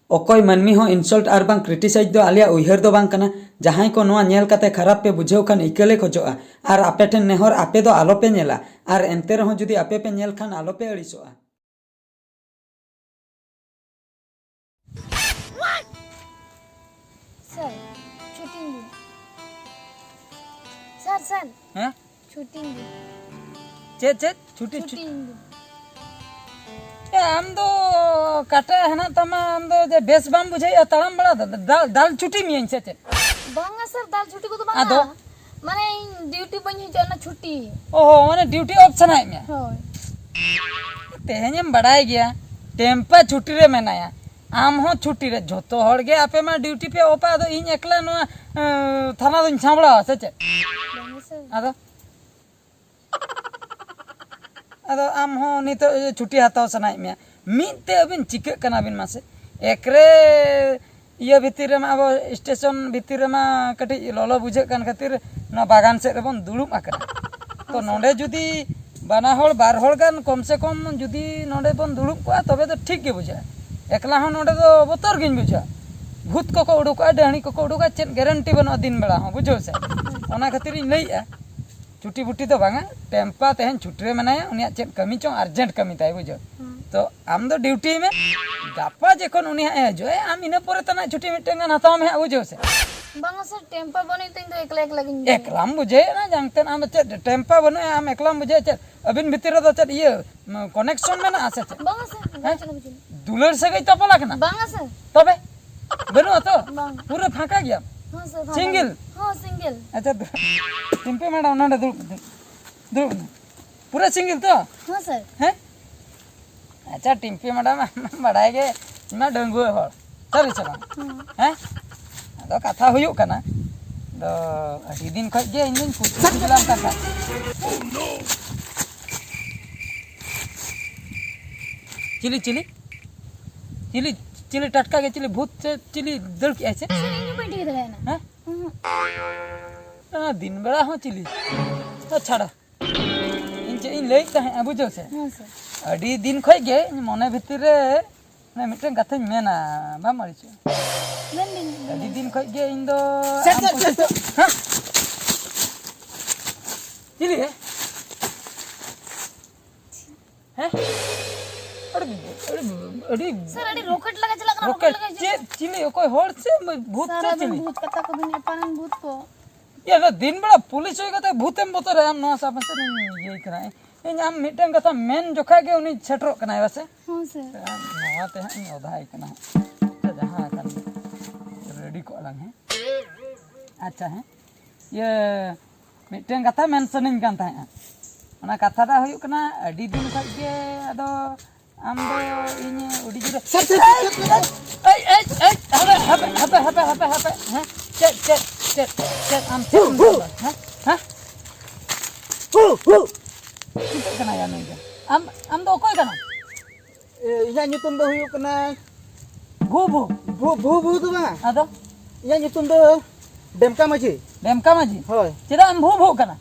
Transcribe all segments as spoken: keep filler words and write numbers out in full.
ᱚᱠᱚᱭ ᱢᱟᱹᱱᱢᱤ ᱦᱚᱸ insult ᱟᱨ ᱵᱟᱝ criticize ᱫᱚ ᱟᱞᱮᱭᱟᱜ ᱩᱭᱦᱟᱹᱨ ᱫᱚ ᱵᱟᱝ ᱠᱟᱱᱟ᱾ ᱡᱟᱦᱟᱸᱭ ᱠᱚ ᱱᱚᱣᱟ ᱧᱮᱞ ᱠᱟᱛᱮ ᱠᱷᱟᱨᱟᱯ ᱯᱮ ᱵᱩᱡᱷᱟᱹᱣ ᱠᱷᱟᱱ, ᱤᱠᱟᱹ ᱞᱮ ᱠᱷᱚᱡᱚᱜᱼᱟ᱾ ᱟᱨ ᱟᱯᱮ ᱴᱷᱮᱱ ᱱᱮᱦᱚᱨ, ᱟᱯᱮ ᱫᱚ ᱟᱞᱚ ᱯᱮ ᱧᱮᱞᱟ᱾ ᱟᱨ ᱮᱱᱛᱮ ᱨᱮᱦᱚᱸ ᱡᱩᱫᱤ ᱟᱯᱮ ᱯᱮ ᱧᱮᱞ ᱠᱷᱟᱱ, ᱟᱞᱚ ᱯᱮ ᱟᱹᱲᱤᱥᱚᱜᱼᱟ᱾ ᱥᱟᱨ, ᱪᱷᱩᱴᱤᱧ ᱵᱤᱱ᱾ ᱥᱟᱨ, ᱥᱟᱨ᱾ ᱦᱮᱸ? ᱪᱷᱩᱴᱤᱧ ᱵᱤᱱ᱾ ᱪᱮᱫ, ᱪᱮᱫ? ᱪᱷᱩᱴᱤ, ᱪᱷᱩᱴᱤ᱾ ᱪᱷᱩᱴᱤᱧ ᱵᱤᱱ᱾ ᱮ, ᱟᱢ ᱫᱚ ᱠᱟᱴᱟ ᱦᱮᱱᱟᱜ ᱛᱟᱢᱟ, ᱟᱢ ᱫᱚ ᱡᱮ ᱵᱮᱥ ᱵᱟᱢ ᱵᱩᱡᱷᱟᱹᱣᱮᱫᱼᱟ, ᱛᱟᱲᱟᱢ ᱵᱟᱲᱟ ᱫᱚ, ᱫᱟᱞ, ᱫᱟᱞ ᱪᱷᱩᱴᱤ ᱢᱤᱭᱟᱹᱧ ᱥᱮ ᱪᱮᱫ? ᱵᱟᱝᱟ ᱥᱟᱨ, ᱫᱟᱞ ᱪᱷᱩᱴᱤ ᱠᱚᱫᱚ ᱵᱟᱝᱟ᱾ ᱟᱫᱚ? ᱢᱟᱱᱮ ᱤᱧ ᱰᱤᱭᱩᱴᱤ ᱵᱟᱹᱧ ᱦᱤᱡᱩᱜᱼᱟ, ᱚᱱᱟ ᱪᱷᱩᱴᱤ᱾ ᱚ, ᱢᱟᱱᱮ ᱰᱤᱭᱩᱴᱤ ᱚᱯᱷ ᱥᱟᱱᱟᱭᱮᱫ ᱢᱮᱭᱟ? ᱦᱳᱭ᱾ ᱛᱮᱦᱮᱧᱮᱢ ᱵᱟᱲᱟᱭ ᱜᱮᱭᱟ, ᱴᱮᱢᱯᱟ ᱪᱷᱩᱴᱤ ᱨᱮ ᱢᱮᱱᱟᱭᱟ, ᱟᱢ ᱦᱚᱸ ᱪᱷᱩᱴᱤ ᱨᱮ᱾ ᱡᱷᱚᱛᱚ ᱦᱚᱲ ᱜᱮ ᱟᱯᱮ ᱢᱟ ᱰᱤᱭᱩᱴᱤ ᱯᱮ ᱚᱯᱷᱟ, ᱟᱫᱚ ᱤᱧ ᱮᱠᱞᱟ ᱱᱚᱣᱟ, ᱮᱸ, ᱛᱷᱟᱱᱟ ᱫᱚᱧ ᱥᱟᱢᱵᱲᱟᱣᱟ ᱥᱮ ᱪᱮᱫ? ᱵᱟᱝᱟ ᱥᱟᱨ᱾ ᱟᱫᱚ? ᱟᱫᱚ ᱟᱢ ᱦᱚᱸ ᱱᱤᱛᱚᱜ ᱪᱷᱩᱴᱤ ᱦᱟᱛᱟᱣ ᱥᱟᱱᱟᱭᱮᱫ ᱢᱮᱭᱟ᱾ ᱢᱤᱫ ᱛᱮ ᱟᱹᱵᱤᱱ ᱪᱤᱠᱟᱹᱜ ᱠᱟᱱᱟ ᱵᱤᱱ ᱢᱟᱥᱮ? ᱮᱠᱨᱮ ᱤᱭᱟᱹ ᱵᱷᱤᱛᱤᱨ ᱨᱮᱢᱟ, ᱟᱵᱚ ᱥᱴᱮᱥᱚᱱ ᱵᱷᱤᱛᱤᱨ ᱨᱮᱢᱟ ᱠᱟᱹᱴᱤᱡ ᱞᱚᱞᱚ ᱵᱩᱡᱷᱟᱹᱜ ᱠᱟᱱ ᱠᱷᱟᱹᱛᱤᱨ ᱱᱚᱣᱟ ᱵᱟᱜᱟᱱ ᱥᱮᱫ ᱨᱮᱵᱚᱱ ᱫᱩᱲᱩᱵ ᱟᱠᱟᱱᱟ᱾ ᱛᱚ ᱦᱮᱸ, ᱥᱟᱨ᱾ ᱱᱚᱰᱮ ᱡᱩᱫᱤ ᱵᱟᱱᱟ ᱦᱚᱲ, ᱵᱟᱨ ᱦᱚᱲ ᱜᱟᱱ ᱠᱚᱢ ᱥᱮ ᱠᱚᱢ ᱡᱩᱫᱤ ᱱᱚᱰᱮ ᱵᱚᱱ ᱫᱩᱲᱩᱵ ᱠᱚᱜᱼᱟ, ᱛᱚᱵᱮ ᱫᱚ ᱴᱷᱤᱠ ᱜᱮ ᱵᱩᱡᱷᱟᱹᱜᱼᱟ᱾ ᱮᱠᱞᱟ ᱦᱚᱸ ᱱᱚᱰᱮ ᱫᱚ ᱵᱚᱛᱚᱨ ᱜᱤᱧ ᱵᱩᱡᱷᱟᱹᱣᱟ᱾ ᱵᱷᱩᱛ ᱠᱚᱠᱚ ᱩᱰᱩᱠᱚᱜᱼᱟ, ᱰᱟᱹᱦᱲᱤ ᱠᱚᱠᱚ ᱩᱰᱩᱠᱚᱜᱼᱟ, ᱪᱮᱫ ᱜᱮᱨᱮᱱᱴᱤ ᱵᱟᱹᱱᱩᱜᱼᱟ ᱫᱤᱱ ᱵᱮᱲᱟ ᱦᱚᱸ, ᱵᱩᱡᱷᱟᱹᱣ ᱥᱮ? ᱚᱱᱟ ᱠᱷᱟᱹᱛᱤᱨᱤᱧ ᱞᱟᱹᱭᱮᱜᱼᱟ, ᱪᱷᱩᱴᱤ ᱵᱩᱴᱤ ᱫᱚ ᱵᱟᱝᱟ, ᱴᱮᱢᱯᱟ ᱛᱮᱦᱮᱧ ᱪᱷᱩᱴᱤ ᱨᱮ ᱢᱮᱱᱟᱭᱟ, ᱩᱱᱤᱭᱟᱜ ᱪᱮᱫ ᱠᱟᱹᱢᱤ ᱪᱚᱝ, ᱟᱨᱡᱮᱱᱴ ᱠᱟᱹᱢᱤ ᱛᱟᱭ, ᱵᱩᱡᱷᱟᱹᱣ᱾ ᱦᱩᱸ᱾ ᱛᱚ ᱟᱢ ᱫᱚ ᱰᱤᱭᱩᱴᱤ ᱢᱮ, ᱜᱟᱯᱟ ᱡᱚᱠᱷᱚᱱ ᱩᱱᱤ ᱦᱟᱸᱜ ᱮ ᱦᱤᱡᱩᱜᱼᱟ, ᱟᱢ ᱤᱱᱟᱹ ᱯᱚᱨᱮ ᱛᱮ ᱱᱟᱜ ᱪᱷᱩᱴᱤ ᱢᱤᱫᱴᱟᱝ ᱜᱟᱱ ᱦᱟᱛᱟᱣ ᱢᱮ ᱦᱟᱸᱜ, ᱵᱩᱡᱷᱟᱹᱣ ᱥᱮ? ᱵᱟᱝᱟ ᱥᱟᱨ, ᱴᱮᱢᱯᱟ ᱵᱟᱹᱱᱩᱜ ᱛᱤᱧ ᱫᱚ, ᱮᱠᱞᱟ ᱮᱠᱞᱟ ᱜᱤᱧ ᱵᱩᱡᱷᱟᱹᱣᱟ᱾ ᱮᱠᱞᱟᱢ ᱵᱩᱡᱷᱟᱹᱣᱮᱫᱼᱟ, ᱡᱟᱝ ᱛᱮᱫ ᱟᱢ ᱫᱚ ᱪᱮᱫ ᱴᱮᱢᱯᱟ ᱵᱟᱹᱱᱩᱜᱼᱟ, ᱟᱢ ᱮᱠᱞᱟᱢ ᱵᱩᱡᱷᱟᱹᱣᱮᱫ ᱪᱮᱫ? ᱟᱹᱵᱤᱱ ᱵᱷᱤᱛᱤᱨ ᱨᱮᱫᱚ ᱪᱮᱫ ᱤᱭᱟᱹ, ᱠᱚᱱᱮᱠᱥᱚᱱ ᱢᱮᱱᱟᱜᱼᱟ ᱥᱮ ᱪᱮᱫ? ᱵᱟᱝᱟ ᱥᱟᱨ, ᱦᱮᱸ? ᱵᱟᱝ ᱪᱚᱞᱚ ᱵᱩᱡᱷᱟᱹᱣ᱾ ᱫᱩᱞᱟᱹᱲ ᱥᱟᱹᱜᱟᱹᱭ ᱛᱚᱯᱚᱞ ᱟᱠᱟᱱᱟ? ᱵᱟᱝᱟ ᱥᱟᱨ᱾ ᱛᱚᱵᱮ ᱵᱟᱹᱱᱩᱜᱼᱟ ᱛᱚ? ᱵᱟᱝ᱾ ᱯᱩᱨᱟᱹ ᱯᱷᱟᱸᱠᱟ ᱜᱮᱭᱟᱢ? ᱦᱚᱸ ᱥᱟᱨ, ᱯᱷᱟᱸᱠᱟ ᱥᱤᱝᱜᱮᱞ? ᱜᱮ᱾ ᱦᱚᱸ, ᱥᱤᱝᱜᱮᱞ᱾ ᱟᱪᱪᱷᱟ, ᱫᱩ-, ᱴᱤᱢᱯᱤ ᱢᱮᱰᱟᱢ, ᱱᱚᱰᱮ ᱫᱩᱲᱩᱵ, ᱫᱩᱲᱩᱵ ᱢᱮ᱾ ᱯᱩᱨᱟᱹ ᱥᱤᱝᱜᱮᱞ ᱛᱚ? ᱦᱚᱸ ᱥᱟᱨ᱾ ᱦᱮᱸ? ᱟᱪᱪᱷᱟ, ᱴᱤᱢᱯᱤ ᱢᱮᱰᱟᱢ, ᱟᱢ ᱵᱟᱲᱟᱭ ᱜᱮ, ᱤᱧ ᱢᱟ ᱰᱟᱺᱜᱩᱣᱟᱹ ᱦᱚᱲ᱾ ᱥᱟᱹᱨᱤ ᱥᱮ ᱵᱟᱝ? ᱦᱚᱸ᱾ ᱦᱮᱸ? ᱟᱫᱚ ᱠᱟᱛᱷᱟ ᱦᱩᱭᱩᱜ ᱠᱟᱱᱟ, ᱫᱚ ᱟᱹᱰᱤ ᱫᱤᱱ ᱠᱷᱚᱡ ᱜᱮ ᱤᱧ ᱫᱩᱧ ᱠᱩᱥᱤ ᱜᱮᱞᱟᱢ ᱠᱟᱛᱷᱟ᱾ ᱪᱤᱞᱤ, ᱪᱤᱞᱤ? ᱪᱤᱞᱤ, ᱪᱤᱞᱤ ᱴᱟᱴᱠᱟ ᱜᱮ ᱪᱤᱞᱤ ᱵᱷᱩᱛ ᱥᱮ ᱪᱤᱞᱤ ᱫᱟᱹᱲ ᱠᱮᱜᱼᱟᱭ ᱥᱮ? ᱥᱟᱨ, ᱤᱧ ᱦᱚᱸ ᱵᱟᱹᱧ ᱴᱷᱤᱠᱟᱹ ᱫᱟᱲᱮᱭᱟᱜ ᱠᱟᱱᱟ᱾ ᱦᱮᱸ? ᱩᱦᱩᱸ᱾ ᱟᱨ ᱫᱤᱱ ᱵᱮᱲᱟ ᱦᱚᱸ ᱪᱤᱞᱤ? ᱟᱪᱪᱷᱟ, ᱪᱷᱟᱲᱟ᱾ ᱤᱧ ᱪᱮᱫ ᱤᱧ ᱞᱟᱹᱭᱮᱫ ᱛᱟᱦᱮᱸᱫᱼᱟ, ᱵᱩᱡᱷᱟᱹᱣ ᱥᱮ? ᱦᱮᱸ, ᱥᱟᱨ᱾ ᱟᱹᱰᱤ ᱫᱤᱱ ᱠᱷᱚᱡ ᱜᱮ ᱤᱧ ᱢᱚᱱᱮ ᱵᱷᱤᱛᱤᱨ ᱨᱮ ᱢᱟᱱᱮ ᱢᱤᱫᱴᱮᱱ ᱠᱟᱛᱷᱟᱧ ᱢᱮᱱᱟ, ᱵᱟᱢ ᱟᱹᱲᱤᱥᱚᱜᱼᱟ? ᱢᱮᱱᱫᱟᱹᱧ᱾ ᱟᱹᱰᱤ ᱫᱤᱱ ᱠᱷᱚᱡ ᱜᱮ ᱤᱧ ᱫᱚ ᱥᱮ, ᱟᱢ ᱥᱮ, ᱥᱮ, ᱠᱩᱥᱤ- ᱦᱮᱸ? ᱪᱤᱞᱤ ᱦᱮ? ᱦᱮᱸ? ᱟᱹᱰᱤ ᱟᱹᱰᱤ ᱟᱹᱰᱤ ᱥᱟᱨ, ᱟᱹᱰᱤ ᱨᱚᱠᱮᱴ ᱞᱮᱠᱟ ᱪᱟᱞᱟᱜ ᱠᱟᱱᱟ᱾ ᱨᱚᱠᱮᱴ ᱪᱮᱫ? ᱪᱤᱞᱤ? ᱚᱠᱚᱭ, ᱦᱚᱲ ᱥᱮ ᱵᱷᱩᱛ ᱥᱟᱨ, ᱥᱮ ᱟᱹᱵᱤᱱ ᱪᱤᱞᱤ? ᱵᱷᱩᱛ ᱠᱟᱛᱷᱟ ᱠᱚᱵᱤᱱ ᱮᱯᱟᱱᱟᱱ ᱵᱷᱩᱛ ᱠᱚ᱾ ᱭᱟ, ᱫᱤᱱ ᱵᱮᱲᱟ ᱯᱩᱞᱤᱥ ᱦᱩᱭ ᱠᱟᱛᱮ ᱵᱷᱩᱛᱮᱢ ᱵᱚᱛᱚᱨᱮ? ᱟᱢ ᱱᱚᱣᱟ ᱥᱟᱯ ᱥᱮᱫ ᱤᱧ ᱤᱭᱟᱹᱭ ᱠᱟᱱᱟ᱾ ᱤᱧ ᱟᱢ ᱢᱤᱫᱴᱟᱝ ᱠᱟᱛᱷᱟ ᱢᱮᱱ ᱡᱚᱠᱷᱟ ᱜᱮ ᱩᱱᱤ ᱥᱮᱴᱮᱨᱚᱜ ᱠᱟᱱᱟᱭ ᱵᱟᱥᱮ? ᱦᱚᱸ ᱥᱟᱨ᱾ ᱟᱢ ᱱᱚᱣᱟ ᱛᱮ ᱦᱟᱸᱜ ᱤᱧ ᱚᱫᱷᱟᱭ ᱠᱟᱱᱟ ᱦᱟᱸᱜ᱾ ᱟᱪᱪᱷᱟ, ᱡᱟᱦᱟᱸ ᱠᱟᱱ ᱜᱮ, ᱨᱮᱰᱤ ᱠᱚᱜ ᱟᱞᱟᱝ ᱦᱮᱸ᱾ ᱟᱪᱪᱷᱟ, ᱦᱮᱸ, ᱤᱭᱟᱹ ᱢᱤᱫᱴᱟᱝ ᱠᱟᱛᱷᱟ ᱢᱮᱱ ᱥᱟᱱᱟᱧ ᱠᱟᱱ ᱛᱟᱦᱮᱸᱜᱼᱟ᱾ ᱚᱱᱟ ᱠᱟᱛᱷᱟ ᱫᱚ ᱦᱩᱭᱩᱜ ᱠᱟᱱᱟ, ᱟᱹᱰᱤ ᱫᱤᱱ ᱠᱷᱚᱡ ᱜᱮ ᱟᱫᱚ ᱟᱢ ᱫᱚ ᱤᱧ ᱟᱹᱰᱤ ᱡᱳᱨᱮ ᱥᱟᱨ, ᱥᱟᱨ, ᱥᱟᱨ, ᱥᱟᱨ, ᱥᱟᱨ᱾ ᱥᱟᱨ, ᱥᱟᱨ, ᱥᱟᱨ, ᱥᱟᱨ᱾ ᱮᱭ, ᱮᱭ, ᱮᱭ, ᱦᱟᱯᱮ, ᱦᱟᱯᱮ, ᱦᱟᱯᱮ, ᱦᱟᱯᱮ, ᱦᱟᱯᱮ, ᱦᱟᱯᱮ, ᱦᱮᱸ? ᱪᱮᱫ, ᱪᱮᱫ, ᱪᱮᱫ, ᱪᱮᱫ ᱟᱢ ᱪᱮᱫ ᱮᱢ ᱨᱚᱲ ᱮᱫᱟ? ᱦᱮᱸ? ᱦᱮᱸ? ᱪᱤᱠᱟᱹᱜ ᱠᱟᱱᱟ ᱭᱟ ᱱᱩᱭ ᱫᱚ? ᱟᱢ, ᱟᱢ ᱫᱚ ᱚᱠᱚᱭ ᱠᱟᱱᱟᱢ? ᱮ, ᱤᱧᱟᱹᱜ ᱧᱩᱛᱩᱢ ᱫᱚ ᱦᱩᱭᱩᱜ ᱠᱟᱱᱟ ᱵᱷᱩ, ᱵᱷᱩ᱾ ᱵᱷᱩ, ᱵᱷᱩ, ᱵᱷᱩ ᱫᱚ ᱵᱟᱝ᱾ ᱟᱫᱚ? ᱤᱧᱟᱹᱜ ᱧᱩᱛᱩᱢ ᱫᱚ ᱰᱮᱢᱠᱟ ᱢᱟᱹᱡᱷᱤ᱾ ᱰᱮᱢᱠᱟ ᱢᱟᱹᱡᱷᱤ? ᱦᱳᱭ᱾ ᱪᱮᱫᱟᱜ ᱮᱢ ᱵᱷᱩ, ᱵᱷᱩ ᱠᱟᱱᱟ?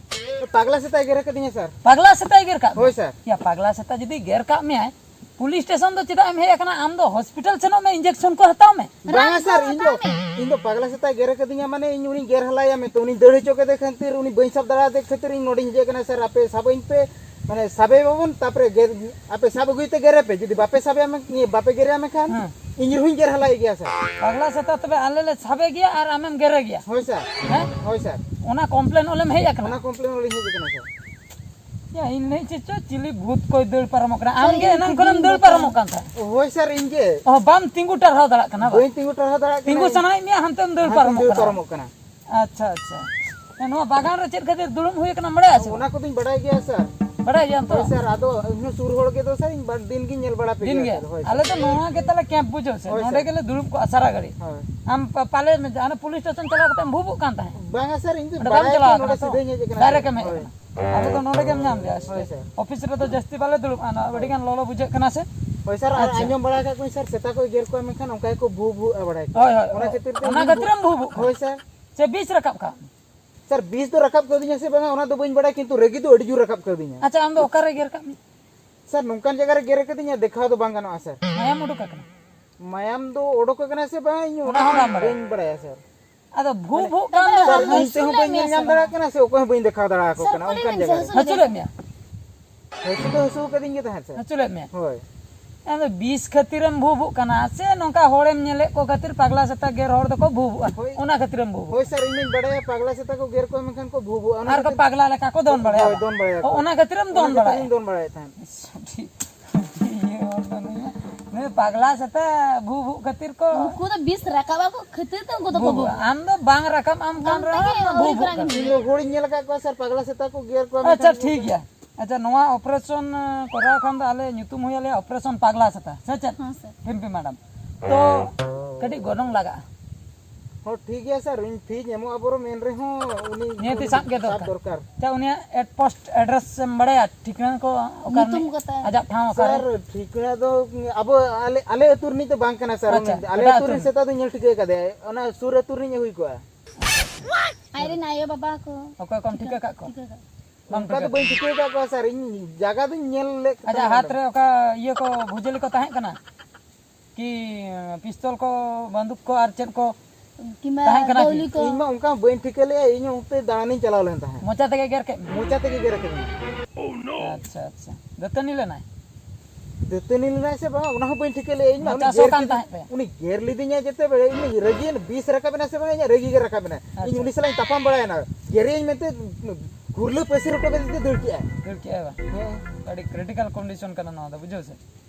ᱯᱟᱜᱽᱞᱟ ᱥᱮᱛᱟᱭ ᱜᱮᱨ ᱟᱠᱟᱫᱤᱧᱟ, ᱥᱟᱨ᱾ ᱯᱟᱜᱽᱞᱟ ᱥᱮᱛᱟᱭ ᱜᱮᱨ ᱠᱟᱜ ᱢᱮᱭᱟ? ᱦᱳᱭ, ᱥᱟᱨ᱾ ᱭᱟ, ᱯᱟᱜᱽᱞᱟ ᱥᱮᱛᱟ ᱡᱩᱫᱤ ᱜᱮᱨ ᱠᱟᱜ ᱢᱮᱭᱟᱭ, ᱯᱩᱞᱤᱥ ᱥᱴᱮᱥᱚᱱ ᱫᱚ ᱪᱮᱫᱟᱜ ᱮᱢ ᱦᱮᱡ ᱟᱠᱟᱱᱟ? ᱟᱢ ᱫᱚ ᱦᱚᱥᱯᱤᱴᱟᱞ ᱥᱮᱱᱚᱜ ᱢᱮ, ᱤᱧᱡᱮᱠᱥᱚᱱ ᱠᱚ ᱦᱟᱛᱟᱣ ᱢᱮ᱾ ᱵᱟᱝᱟ, ᱥᱟᱨ, ᱤᱧ ᱫᱚ, ᱤᱧ ᱫᱚ ᱯᱟᱜᱽᱞᱟ ᱥᱮᱛᱟᱭ ᱜᱮᱨ ᱟᱠᱟᱫᱤᱧᱟ, ᱢᱟᱱᱮ ᱤᱧ ᱩᱱᱤᱧ ᱜᱮᱨ ᱦᱟᱞᱟᱭᱟ ᱢᱮᱱᱛᱮ, ᱩᱱᱤᱧ ᱫᱟᱹᱲ ᱦᱚᱪᱚ ᱠᱮᱫᱮ ᱠᱷᱟᱹᱛᱤᱨ, ᱩᱱᱤ ᱵᱟᱹᱧ ᱥᱟᱵ ᱫᱟᱲᱮᱭᱟᱫᱮ ᱠᱷᱟᱹᱛᱤᱨ ᱤᱧ ᱱᱚᱰᱮᱧ ᱦᱮᱡ ᱟᱠᱟᱱᱟ, ᱥᱟᱨ᱾ ᱟᱯᱮ ᱥᱟᱵᱟᱹᱧ ᱯᱮ, ᱢᱟᱱᱮ ᱥᱟᱵᱮ ᱵᱟᱵᱚᱱ, ᱛᱟᱯᱚᱨᱮ ᱜᱮᱨ, ᱟᱯᱮ ᱥᱟᱵ ᱟᱹᱜᱩᱭ ᱛᱮ ᱜᱮᱨᱮ ᱯᱮ, ᱡᱩᱫᱤ ᱵᱟᱯᱮ ᱥᱟᱵᱮᱭᱟ ᱢᱮ-, ᱤᱭᱟᱹ, ᱵᱟᱯᱮ ᱜᱮᱨᱮᱭᱟ ᱢᱮᱱᱠᱷᱟᱱ ᱦᱮᱸ᱾ ᱤᱧ ᱨᱮᱦᱚᱸᱧ ᱜᱮᱨ ᱦᱟᱞᱟᱭᱮ ᱜᱮᱭᱟ, ᱥᱟᱨ᱾ ᱯᱟᱜᱽᱞᱟ ᱥᱮᱛᱟ ᱛᱚᱵᱮ ᱟᱞᱮ ᱞᱮ ᱥᱟᱵᱮ ᱜᱮᱭᱟ ᱟᱨ ᱟᱢᱮᱢ ᱜᱮᱨᱮ ᱜᱮᱭᱟ᱾ ᱦᱳᱭ, ᱥᱟᱨ᱾ ᱦᱮᱸ? ᱦᱳᱭ, ᱥᱟᱨ᱾ ᱚᱱᱟ ᱠᱚᱢᱯᱞᱮᱱ ᱚᱞᱮᱢ ᱦᱮᱡ ᱟᱠᱟᱱᱟ? ᱚᱱᱟ ᱠᱚᱢᱯᱞᱮᱱ ᱚᱞᱤᱧ ᱦᱮᱡ ᱟᱠᱟᱱᱟ, ᱥᱟᱨ᱾ ᱭᱟ, ᱤᱧ ᱞᱟᱹᱭ ᱪᱮᱫ ᱪᱚ ᱪᱤᱞᱤ ᱵᱷᱩᱛ ᱠᱚᱭ ᱫᱟᱹᱲ ᱯᱟᱨᱚᱢᱚᱜ ᱠᱟᱱᱟ? ᱟᱢ ᱜᱮ ᱮᱱᱟᱝ ᱠᱷᱚᱱᱮᱢ ᱫᱟᱹᱲ ᱯᱟᱨᱚᱢᱚᱜ ᱠᱟᱱ ᱛᱟᱦᱮᱸᱫ᱾ ᱦᱳᱭ, ᱥᱟᱨ, ᱤᱧ ᱜᱮ᱾ ᱚ, ᱵᱟᱢ ᱛᱤᱸᱜᱩ ᱴᱟᱨᱦᱟᱣ ᱫᱟᱲᱮᱭᱟᱜ ᱠᱟᱱᱟ ᱵᱟᱝ? ᱵᱟᱹᱧ ᱛᱤᱸᱜᱩ ᱴᱟᱨᱦᱟᱣ ᱫᱟᱲᱮᱭᱟᱜ ᱠᱟᱱᱟ᱾ ᱛᱤᱸᱜᱩ ᱥᱟᱱᱟᱭᱮᱫ ᱢᱮᱭᱟ, ᱦᱟᱱᱛᱮᱢ ᱫᱟᱹᱲ ᱦᱟᱱᱛᱮᱧ ᱯᱟᱨᱚᱢᱚᱜ ᱫᱟᱹᱲ ᱠᱟᱱᱟ᱾ ᱯᱟᱨᱚᱢᱚᱜ ᱠᱟᱱᱟ᱾ ᱟᱪᱪᱷᱟ, ᱟᱪᱪᱷᱟ᱾ ᱦᱮᱸ, ᱱᱚᱣᱟ ᱵᱟᱜᱟᱱ ᱨᱮ ᱪᱮᱫ ᱠᱷᱟᱹᱛᱤᱨ ᱫᱩᱲᱩᱵ ᱦᱩᱭ ᱟᱠᱟᱱᱟ ᱵᱟᱲᱟᱭᱟ ᱥᱮ? ᱚᱱᱟ ᱠᱚᱫᱚᱧ ᱵᱟᱲᱟᱭ ᱜᱮᱭᱟ, ᱥᱟᱨ᱾ ᱵᱟᱲᱟᱭ ᱜᱮᱭᱟᱢ ᱛᱚ? ᱦᱳᱭ, ᱥᱟᱨ, ᱟᱫᱚ ᱤᱧᱦᱚᱸ ᱥᱩᱨ ᱦᱚᱲ ᱜᱮ ᱫᱚ, ᱥᱟᱨ, ᱤᱧ ᱵᱟ-, ᱫᱤᱱ ᱜᱤᱧ ᱧᱮᱞ ᱵᱟᱲᱟ ᱯᱮ ᱫᱤᱱ ᱜᱮᱭᱟ, ᱜᱮ᱾ ᱥᱟᱨ᱾ ᱦᱳᱭ, ᱟᱞᱮ ᱥᱟᱨ᱾ ᱫᱚ ᱱᱚᱣᱟ ᱜᱮ ᱛᱟᱞᱮ ᱠᱮᱢᱯ, ᱵᱩᱡᱷᱟᱹᱣ ᱥᱮ? ᱦᱳᱭ, ᱱᱚᱰᱮ ᱥᱟᱨ᱾ ᱜᱮᱞᱮ ᱫᱩᱲᱩᱵ ᱠᱚᱜᱼᱟ ᱥᱟᱨᱟ ᱜᱷᱟᱹᱲᱤᱡ᱾ ᱦᱳᱭ᱾ ᱟᱢ ᱯᱟ-, ᱯᱟᱞᱮ ᱢᱮ-, ᱦᱟᱱᱮ ᱯᱩᱞᱤᱥ ᱥᱴᱮᱥᱚᱱ ᱪᱟᱞᱟᱣ ᱠᱟᱛᱮᱢ ᱵᱷᱩᱵᱩᱜ ᱠᱟᱱ ᱛᱟᱦᱮᱸᱫ᱾ ᱵᱟᱝᱟ, ᱥᱟᱨ, ᱤᱧ ᱫᱚ ᱚᱸᱰᱮ ᱵᱟᱲᱟᱭ ᱵᱟᱢ ᱜᱮ ᱪᱟᱞᱟᱣ ᱱᱚᱰᱮ ᱠᱟᱱᱟ ᱛᱚ? ᱥᱤᱫᱷᱟᱹᱧ ᱦᱮᱡ ᱟᱠᱟᱱᱟ, ᱰᱟᱭᱨᱮᱠᱴ ᱥᱟᱨ᱾ ᱮᱢ ᱦᱮᱡ ᱦᱳᱭ᱾ ᱟᱠᱟᱱᱟ᱾ ᱟᱞᱮ ᱫᱚ ᱱᱚᱰᱮ ᱜᱮᱢ ᱧᱟᱢ ᱞᱮᱭᱟ ᱥᱮ? ᱦᱳᱭ, ᱥᱟᱨ᱾ ᱚᱯᱷᱤᱥ ᱨᱮᱫᱚ ᱡᱟᱹᱥᱛᱤ ᱵᱟᱞᱮ ᱫᱩᱲᱩᱵᱼᱟ, ᱱᱚᱣᱟ ᱟᱹᱰᱤ ᱜᱟᱱ ᱞᱚᱞᱚ ᱵᱩᱡᱷᱟᱹᱜ ᱠᱟᱱᱟ ᱥᱮ? ᱦᱳᱭ, ᱥᱟᱨ, ᱟᱨ ᱟᱪᱪᱷᱟ᱾ ᱟᱸᱡᱚᱢ ᱵᱟᱲᱟ ᱟᱠᱟᱫ ᱠᱚᱣᱟᱧ, ᱥᱟᱨ, ᱥᱮᱛᱟ ᱠᱚ ᱜᱮᱨ ᱠᱚᱣᱟ, ᱢᱮᱱᱠᱷᱟᱱ ᱚᱱᱠᱟ ᱜᱮᱠᱚ ᱵᱷᱩ ᱵᱷᱩ ᱵᱟᱲᱟᱭ ᱠᱚᱣᱟ᱾ ᱦᱳᱭ, ᱦᱳᱭ᱾ ᱚᱱᱟ ᱠᱷᱟᱹᱛᱤᱨ ᱛᱮ ᱚᱱᱟ ᱤᱧ ᱠᱷᱟᱹᱛᱤᱨ ᱮᱢ ᱵᱷᱩ ᱵᱷᱩᱜ ᱠᱟᱱᱟ᱾ ᱦᱳᱭ, ᱥᱟᱨ᱾ ᱥᱮ ᱵᱤᱥ ᱨᱟᱠᱟᱵ ᱠᱟᱜ ᱢᱮ? ᱥᱟᱨ, ᱵᱤᱥ ᱫᱚ ᱨᱟᱠᱟᱵ ᱠᱟᱹᱣᱫᱤᱧᱟ ᱥᱮ ᱵᱟᱝᱟ, ᱚᱱᱟ ᱫᱚ ᱵᱟᱹᱧ ᱵᱟᱲᱟᱭᱟ, ᱠᱤᱱᱛᱩ ᱨᱟᱹᱜᱤ ᱫᱚ ᱟᱹᱰᱤ ᱡᱳᱨ ᱨᱟᱠᱟᱵ ᱠᱟᱹᱣᱫᱤᱧᱟ᱾ ᱟᱪᱪᱷᱟ, ᱟᱢ ᱫᱚ ᱚᱠᱟᱨᱮ ᱜᱮᱨ ᱠᱟᱜ ᱢᱮ? ᱥᱟᱨ, ᱱᱚᱝᱠᱟᱱ ᱡᱟᱭᱜᱟ ᱨᱮ ᱜᱮᱨ ᱟᱠᱟᱫᱤᱧᱟ, ᱫᱮᱠᱷᱟᱣ ᱫᱚ ᱵᱟᱝ ᱜᱟᱱᱚᱜᱼᱟ ᱥᱟᱨ᱾ ᱢᱟᱭᱟᱢ ᱩᱰᱩᱠ ᱟᱠᱟᱱᱟ? ᱢᱟᱭᱟᱢ ᱫᱚ ᱚᱰᱚᱠ ᱟᱠᱟᱱᱟ ᱥᱮ ᱵᱟᱝ, ᱤᱧ ᱚᱱᱟ ᱚᱱᱟ ᱦᱚᱸ ᱦᱚᱸ ᱵᱟᱢ ᱵᱟᱲᱟᱭᱟ? ᱵᱟᱹᱧ ᱵᱟᱲᱟᱭᱟ ᱥᱟᱨ᱾ ᱟᱫᱚ ᱵᱷᱩ ᱵᱷᱩᱜ ᱠᱟᱱ ᱫᱚ ᱥᱟᱨ, ᱦᱟᱹᱥᱩ ᱤᱧ ᱛᱮᱦᱚᱸ ᱞᱮᱫ ᱵᱟᱹᱧ ᱧᱮᱞ ᱢᱮᱭᱟ ᱧᱟᱢ ᱥᱮ ᱫᱟᱲᱮᱭᱟᱜ ᱵᱟᱝ? ᱠᱟᱱᱟ ᱥᱮ ᱚᱠᱚᱭ ᱦᱚᱸ ᱵᱟᱹᱧ ᱫᱮᱠᱷᱟᱣ ᱫᱟᱲᱮ ᱟᱠᱚ ᱥᱟᱨ, ᱠᱟᱱᱟ, ᱠᱩᱞᱤ ᱚᱱᱠᱟᱱ ᱵᱮᱱ ᱥᱮ, ᱡᱟᱭᱜᱟ ᱨᱮ᱾ ᱦᱟᱹᱥᱩ ᱦᱟᱹᱥᱩ ᱞᱮᱫ ᱢᱮᱭᱟ? ᱦᱟᱹᱥᱩ ᱫᱚ ᱦᱟᱹᱥᱩ ᱟᱠᱟᱫᱤᱧ ᱜᱮ ᱛᱟᱦᱮᱸᱫ ᱥᱟᱨ᱾ ᱦᱟᱹᱥᱩ ᱞᱮᱫ ᱢᱮᱭᱟ? ᱦᱳᱭ᱾ ᱟᱫᱚ ᱵᱤᱥ ᱠᱷᱟᱹᱛᱤᱨᱮᱢ ᱵᱷᱩ ᱵᱷᱩᱜ ᱠᱟᱱᱟ ᱥᱮ ᱱᱚᱝᱠᱟ ᱦᱚᱲᱮᱢ ᱧᱮᱞᱮᱫ ᱠᱚ ᱠᱷᱟᱹᱛᱤᱨ ᱯᱟᱜᱽᱞᱟ ᱥᱮᱛᱟ ᱜᱮᱨ ᱦᱚᱲ ᱫᱚᱠᱚ ᱵᱷᱩ ᱵᱷᱩᱜᱼᱟ? ᱦᱳᱭ᱾ ᱚᱱᱟ ᱠᱷᱟᱹᱛᱤᱨᱮᱢ ᱵᱷᱩ ᱵᱷᱩᱜ ᱦᱳᱭ ᱠᱟᱱᱟ᱾ ᱥᱟᱨ, ᱤᱧ ᱢᱟᱧ ᱵᱟᱲᱟᱭᱟ ᱯᱟᱜᱽᱞᱟ ᱥᱮᱛᱟ ᱠᱚ ᱜᱮᱨ ᱠᱚᱣᱟ, ᱢᱮᱱᱠᱷᱟᱱ ᱠᱚ ᱵᱷᱩ ᱵᱷᱩᱜᱼᱟ, ᱚᱱᱟ ᱟᱨ ᱠᱚ ᱠᱷᱟᱹᱛᱤᱨ ᱯᱟᱜᱽᱞᱟ ᱞᱮᱠᱟ ᱠᱚ ᱫᱚᱱ ᱦᱳᱭ, ᱵᱟᱲᱟᱭᱟ᱾ ᱫᱚᱱ ᱵᱟᱲᱟᱭᱟ ᱚ, ᱠᱚ᱾ ᱚᱱᱟ ᱠᱷᱟᱹᱛᱤᱨᱮᱢ ᱚᱱᱟ ᱫᱚᱱ ᱠᱷᱟᱹᱛᱤᱨ ᱵᱟᱲᱟᱭᱟ᱾ ᱤᱧ ᱫᱚᱱ ᱵᱟᱲᱟᱭᱮᱫ ᱛᱟᱦᱮᱸᱫ᱾ ᱟᱹᱰᱤ ᱤᱭᱟᱹ ᱦᱚᱲ ᱫᱚ ᱱᱩᱭ ᱢᱟ᱾ ᱱᱩᱭ ᱯᱟᱜᱽᱞᱟ ᱥᱮᱛᱟ ᱵᱷᱩ ᱵᱷᱩᱜ ᱠᱷᱟᱹᱛᱤᱨ ᱠᱚ ᱩᱱᱠᱩ ᱫᱚ ᱵᱤᱥ ᱨᱟᱠᱟᱵ ᱟᱠᱚ ᱠᱷᱟᱹᱛᱤᱨ ᱛᱮ ᱩᱱᱠᱩ ᱫᱚᱠᱚ ᱵᱷᱩ ᱵᱷᱩᱜᱼᱟ᱾ ᱵᱷᱩᱜᱼᱟ᱾ ᱟᱢ ᱫᱚ ᱵᱟᱝ ᱨᱟᱠᱟᱵ ᱟᱢ ᱠᱟᱱ ᱵᱟᱝ ᱨᱮᱦᱚᱸ ᱛᱮᱜᱮ ᱵᱷᱩ ᱦᱩᱭ ᱵᱷᱩᱜ ᱠᱟᱱᱟ᱾ ᱠᱟᱱᱟ᱾ ᱤᱧ ᱫᱚ ᱦᱚᱲᱤᱧ ᱧᱮᱞ ᱟᱠᱟᱫ ᱠᱚᱣᱟ ᱥᱟᱨ, ᱯᱟᱜᱽᱞᱟ ᱥᱮᱛᱟ ᱠᱚ ᱜᱮᱨ ᱠᱚᱣᱟ, ᱟᱪᱪᱷᱟ, ᱢᱮᱱᱠᱷᱟᱱ ᱴᱷᱤᱠ ᱜᱮᱭᱟ᱾ ᱟᱪᱪᱷᱟ, ᱱᱚᱣᱟ operation, ᱮ, ᱠᱚᱨᱟᱣ ᱠᱷᱟᱱ ᱫᱚ ᱟᱞᱮ ᱧᱩᱛᱩᱢ ᱦᱩᱭ ᱟᱞᱮᱭᱟ operation ᱯᱟᱜᱽᱞᱟ ᱥᱮᱛᱟ, ᱥᱮ ᱪᱮᱫ? ᱦᱮᱸ, ᱥᱟᱨ᱾ ᱯᱤᱢᱯᱤ ᱢᱮᱰᱟᱢ᱾ ᱛᱚ ᱠᱟᱹᱴᱤᱡ ᱜᱚᱱᱚᱝ ᱞᱟᱜᱟᱜᱼᱟ᱾ ᱦᱚᱸ, ᱴᱷᱤᱠ ᱜᱮᱭᱟ ᱥᱟᱨ, ᱤᱧ ᱯᱷᱤᱧ ᱮᱢᱚᱜᱼᱟ ᱵᱚᱨᱚᱝ, ᱮᱱ ᱨᱮᱦᱚᱸ ᱩᱱᱤ ᱱᱤᱦᱟᱹᱛᱤ ᱩᱱᱤ ᱥᱟᱵ ᱜᱮ ᱥᱟᱵ ᱫᱚᱨᱠᱟᱨ᱾ ᱫᱚᱨᱠᱟᱨ᱾ ᱟᱪᱪᱷᱟ, ᱩᱱᱤᱭᱟᱜ at post address ᱮᱢ ᱵᱟᱲᱟᱭᱟ? ᱴᱷᱤᱠᱟᱹᱱᱟ ᱠᱚ ᱚᱠᱟ ᱨᱤᱱᱤᱡ? ᱧᱩᱛᱩᱢ ᱠᱚᱛᱟᱭ? ᱟᱡᱟᱜ ᱴᱷᱟᱶ ᱚᱠᱟᱨᱮ? ᱥᱟᱨ, ᱴᱷᱤᱠᱟᱹᱱᱟ ᱫᱚ ᱟᱵᱚ ᱟᱞᱮ, ᱟᱞᱮ ᱟᱹᱛᱩ ᱨᱤᱱᱤᱡ ᱫᱚ ᱵᱟᱝ ᱠᱟᱱᱟ ᱥᱟᱨ, ᱟᱪᱪᱷᱟ, ᱩᱱᱤ ᱟᱞᱮ ᱮᱴᱟᱜ ᱟᱹᱛᱩ ᱟᱹᱛᱩ ᱨᱤᱱ ᱨᱤᱱᱤᱡ᱾ ᱥᱮᱛᱟ ᱫᱚ ᱧᱮᱞ ᱴᱷᱤᱠᱟᱹ ᱠᱟᱫᱮᱭᱟ, ᱚᱱᱟ ᱥᱩᱨ ᱟᱹᱛᱩ ᱨᱤᱱᱤᱡ ᱮ ᱦᱩᱭ ᱠᱚᱜᱼᱟ᱾ ᱟᱡᱨᱮᱱ ᱟᱭᱳ ᱵᱟᱵᱟ ᱠᱚ᱾ ᱚᱠᱚᱭ ᱠᱚᱢ ᱴᱷᱤᱠᱟᱹ ᱠᱟᱜ ᱠᱚᱣᱟ? ᱴᱷᱤᱠᱟᱹ ᱠᱟᱜ ᱵᱟᱢ ᱚᱱᱠᱟ ᱫᱚ ᱴᱷᱤᱠᱟᱹ ᱵᱟᱹᱧ ᱴᱷᱤᱠᱟᱹ ᱟᱠᱟᱫ ᱠᱚᱣᱟ ᱥᱟᱨ, ᱤᱧ ᱡᱟᱭᱜᱟ ᱫᱚᱧ ᱧᱮᱞ ᱞᱮᱫ ᱟᱡᱟᱜ ᱛᱟᱦᱮᱸᱫ ᱦᱟᱛ ᱚᱸᱰᱮ᱾ ᱨᱮ ᱚᱠᱟ ᱤᱭᱟᱹ ᱠᱚ ᱵᱷᱩᱡᱟᱹᱞᱤ ᱠᱚ ᱛᱟᱦᱮᱸ ᱠᱟᱱᱟ? ᱠᱤ ᱯᱤᱥᱛᱚᱞ ᱠᱚ, ᱵᱟᱱᱫᱩᱠ ᱠᱚ ᱟᱨ ᱪᱮᱫ ᱠᱚ ᱠᱤᱝᱵᱟ ᱛᱟᱦᱮᱸ ᱠᱟᱱᱟ ᱠᱤ? ᱵᱟᱹᱣᱞᱤ ᱠᱚ? ᱤᱧ ᱢᱟ ᱚᱱᱠᱟ ᱵᱟᱹᱧ ᱴᱷᱤᱠᱟᱹ ᱞᱮᱫᱼᱟ, ᱤᱧ ᱦᱚᱸ ᱚᱱᱛᱮ ᱫᱟᱬᱟᱱᱤᱧ ᱪᱟᱞᱟᱣ ᱞᱮᱱ ᱛᱟᱦᱮᱸᱫ᱾ ᱢᱚᱪᱟ ᱛᱮᱜᱮ ᱜᱮᱨ ᱠᱮᱫ ᱢᱮᱭᱟ? ᱢᱚᱪᱟ ᱛᱮᱜᱮ ᱜᱮᱨ ᱠᱮᱫᱤᱧᱟ᱾ ᱟᱪᱪᱷᱟ, ᱟᱪᱪᱷᱟ᱾ ᱫᱟᱹᱛᱟᱹᱱᱤ ᱞᱮᱱᱟᱭ? ᱫᱟᱹᱛᱟᱹᱱᱤ ᱞᱮᱱᱟᱭ ᱥᱮ ᱵᱟᱝ, ᱚᱱᱟ ᱦᱚᱸ ᱵᱟᱹᱧ ᱴᱷᱤᱠᱟᱹ ᱞᱮᱫᱼᱟ᱾ ᱤᱧ ᱢᱟ ᱢᱚᱪᱟ ᱩᱱᱤ ᱥᱚ ᱜᱮᱨ ᱠᱟᱱ ᱠᱮᱫᱤᱧ, ᱛᱟᱦᱮᱸᱫ ᱯᱮ? ᱩᱱᱤ ᱜᱮᱨ ᱞᱤᱫᱤᱧᱟ ᱡᱮᱛᱮ ᱵᱮᱲᱮ, ᱤᱧ ᱨᱟᱹᱜᱤ, ᱵᱤᱥ ᱨᱟᱠᱟᱵ ᱮᱱᱟ ᱥᱮ ᱵᱟᱝ, ᱤᱧᱟᱹᱜ ᱨᱟᱹᱜᱤ ᱜᱮ ᱨᱟᱠᱟᱵ ᱮᱱᱟ᱾ ᱤᱧ ᱟᱪᱪᱷᱟ᱾ ᱩᱱᱤ ᱥᱟᱞᱟᱜ ᱤᱧ ᱛᱟᱯᱟᱢ ᱵᱟᱲᱟᱭᱮᱱᱟ, ᱜᱮᱨᱮᱧ ᱢᱮᱱᱛᱮ ᱜᱩᱨᱞᱟᱹ ᱯᱟᱹᱥᱤᱨ ᱦᱚᱴᱚ ᱠᱟᱛᱮ ᱫᱟᱹᱲ ᱠᱮᱜᱼᱟᱭ᱾ ᱫᱟᱹᱲ ᱠᱮᱜᱼᱟᱭ ᱵᱟᱝ? ᱦᱮᱸ᱾ ᱟᱹᱰᱤ critical condition ᱠᱟᱱᱟ ᱱᱚᱣᱟ ᱫᱚ, ᱵᱩᱡᱷᱟᱹᱣ ᱥᱮ?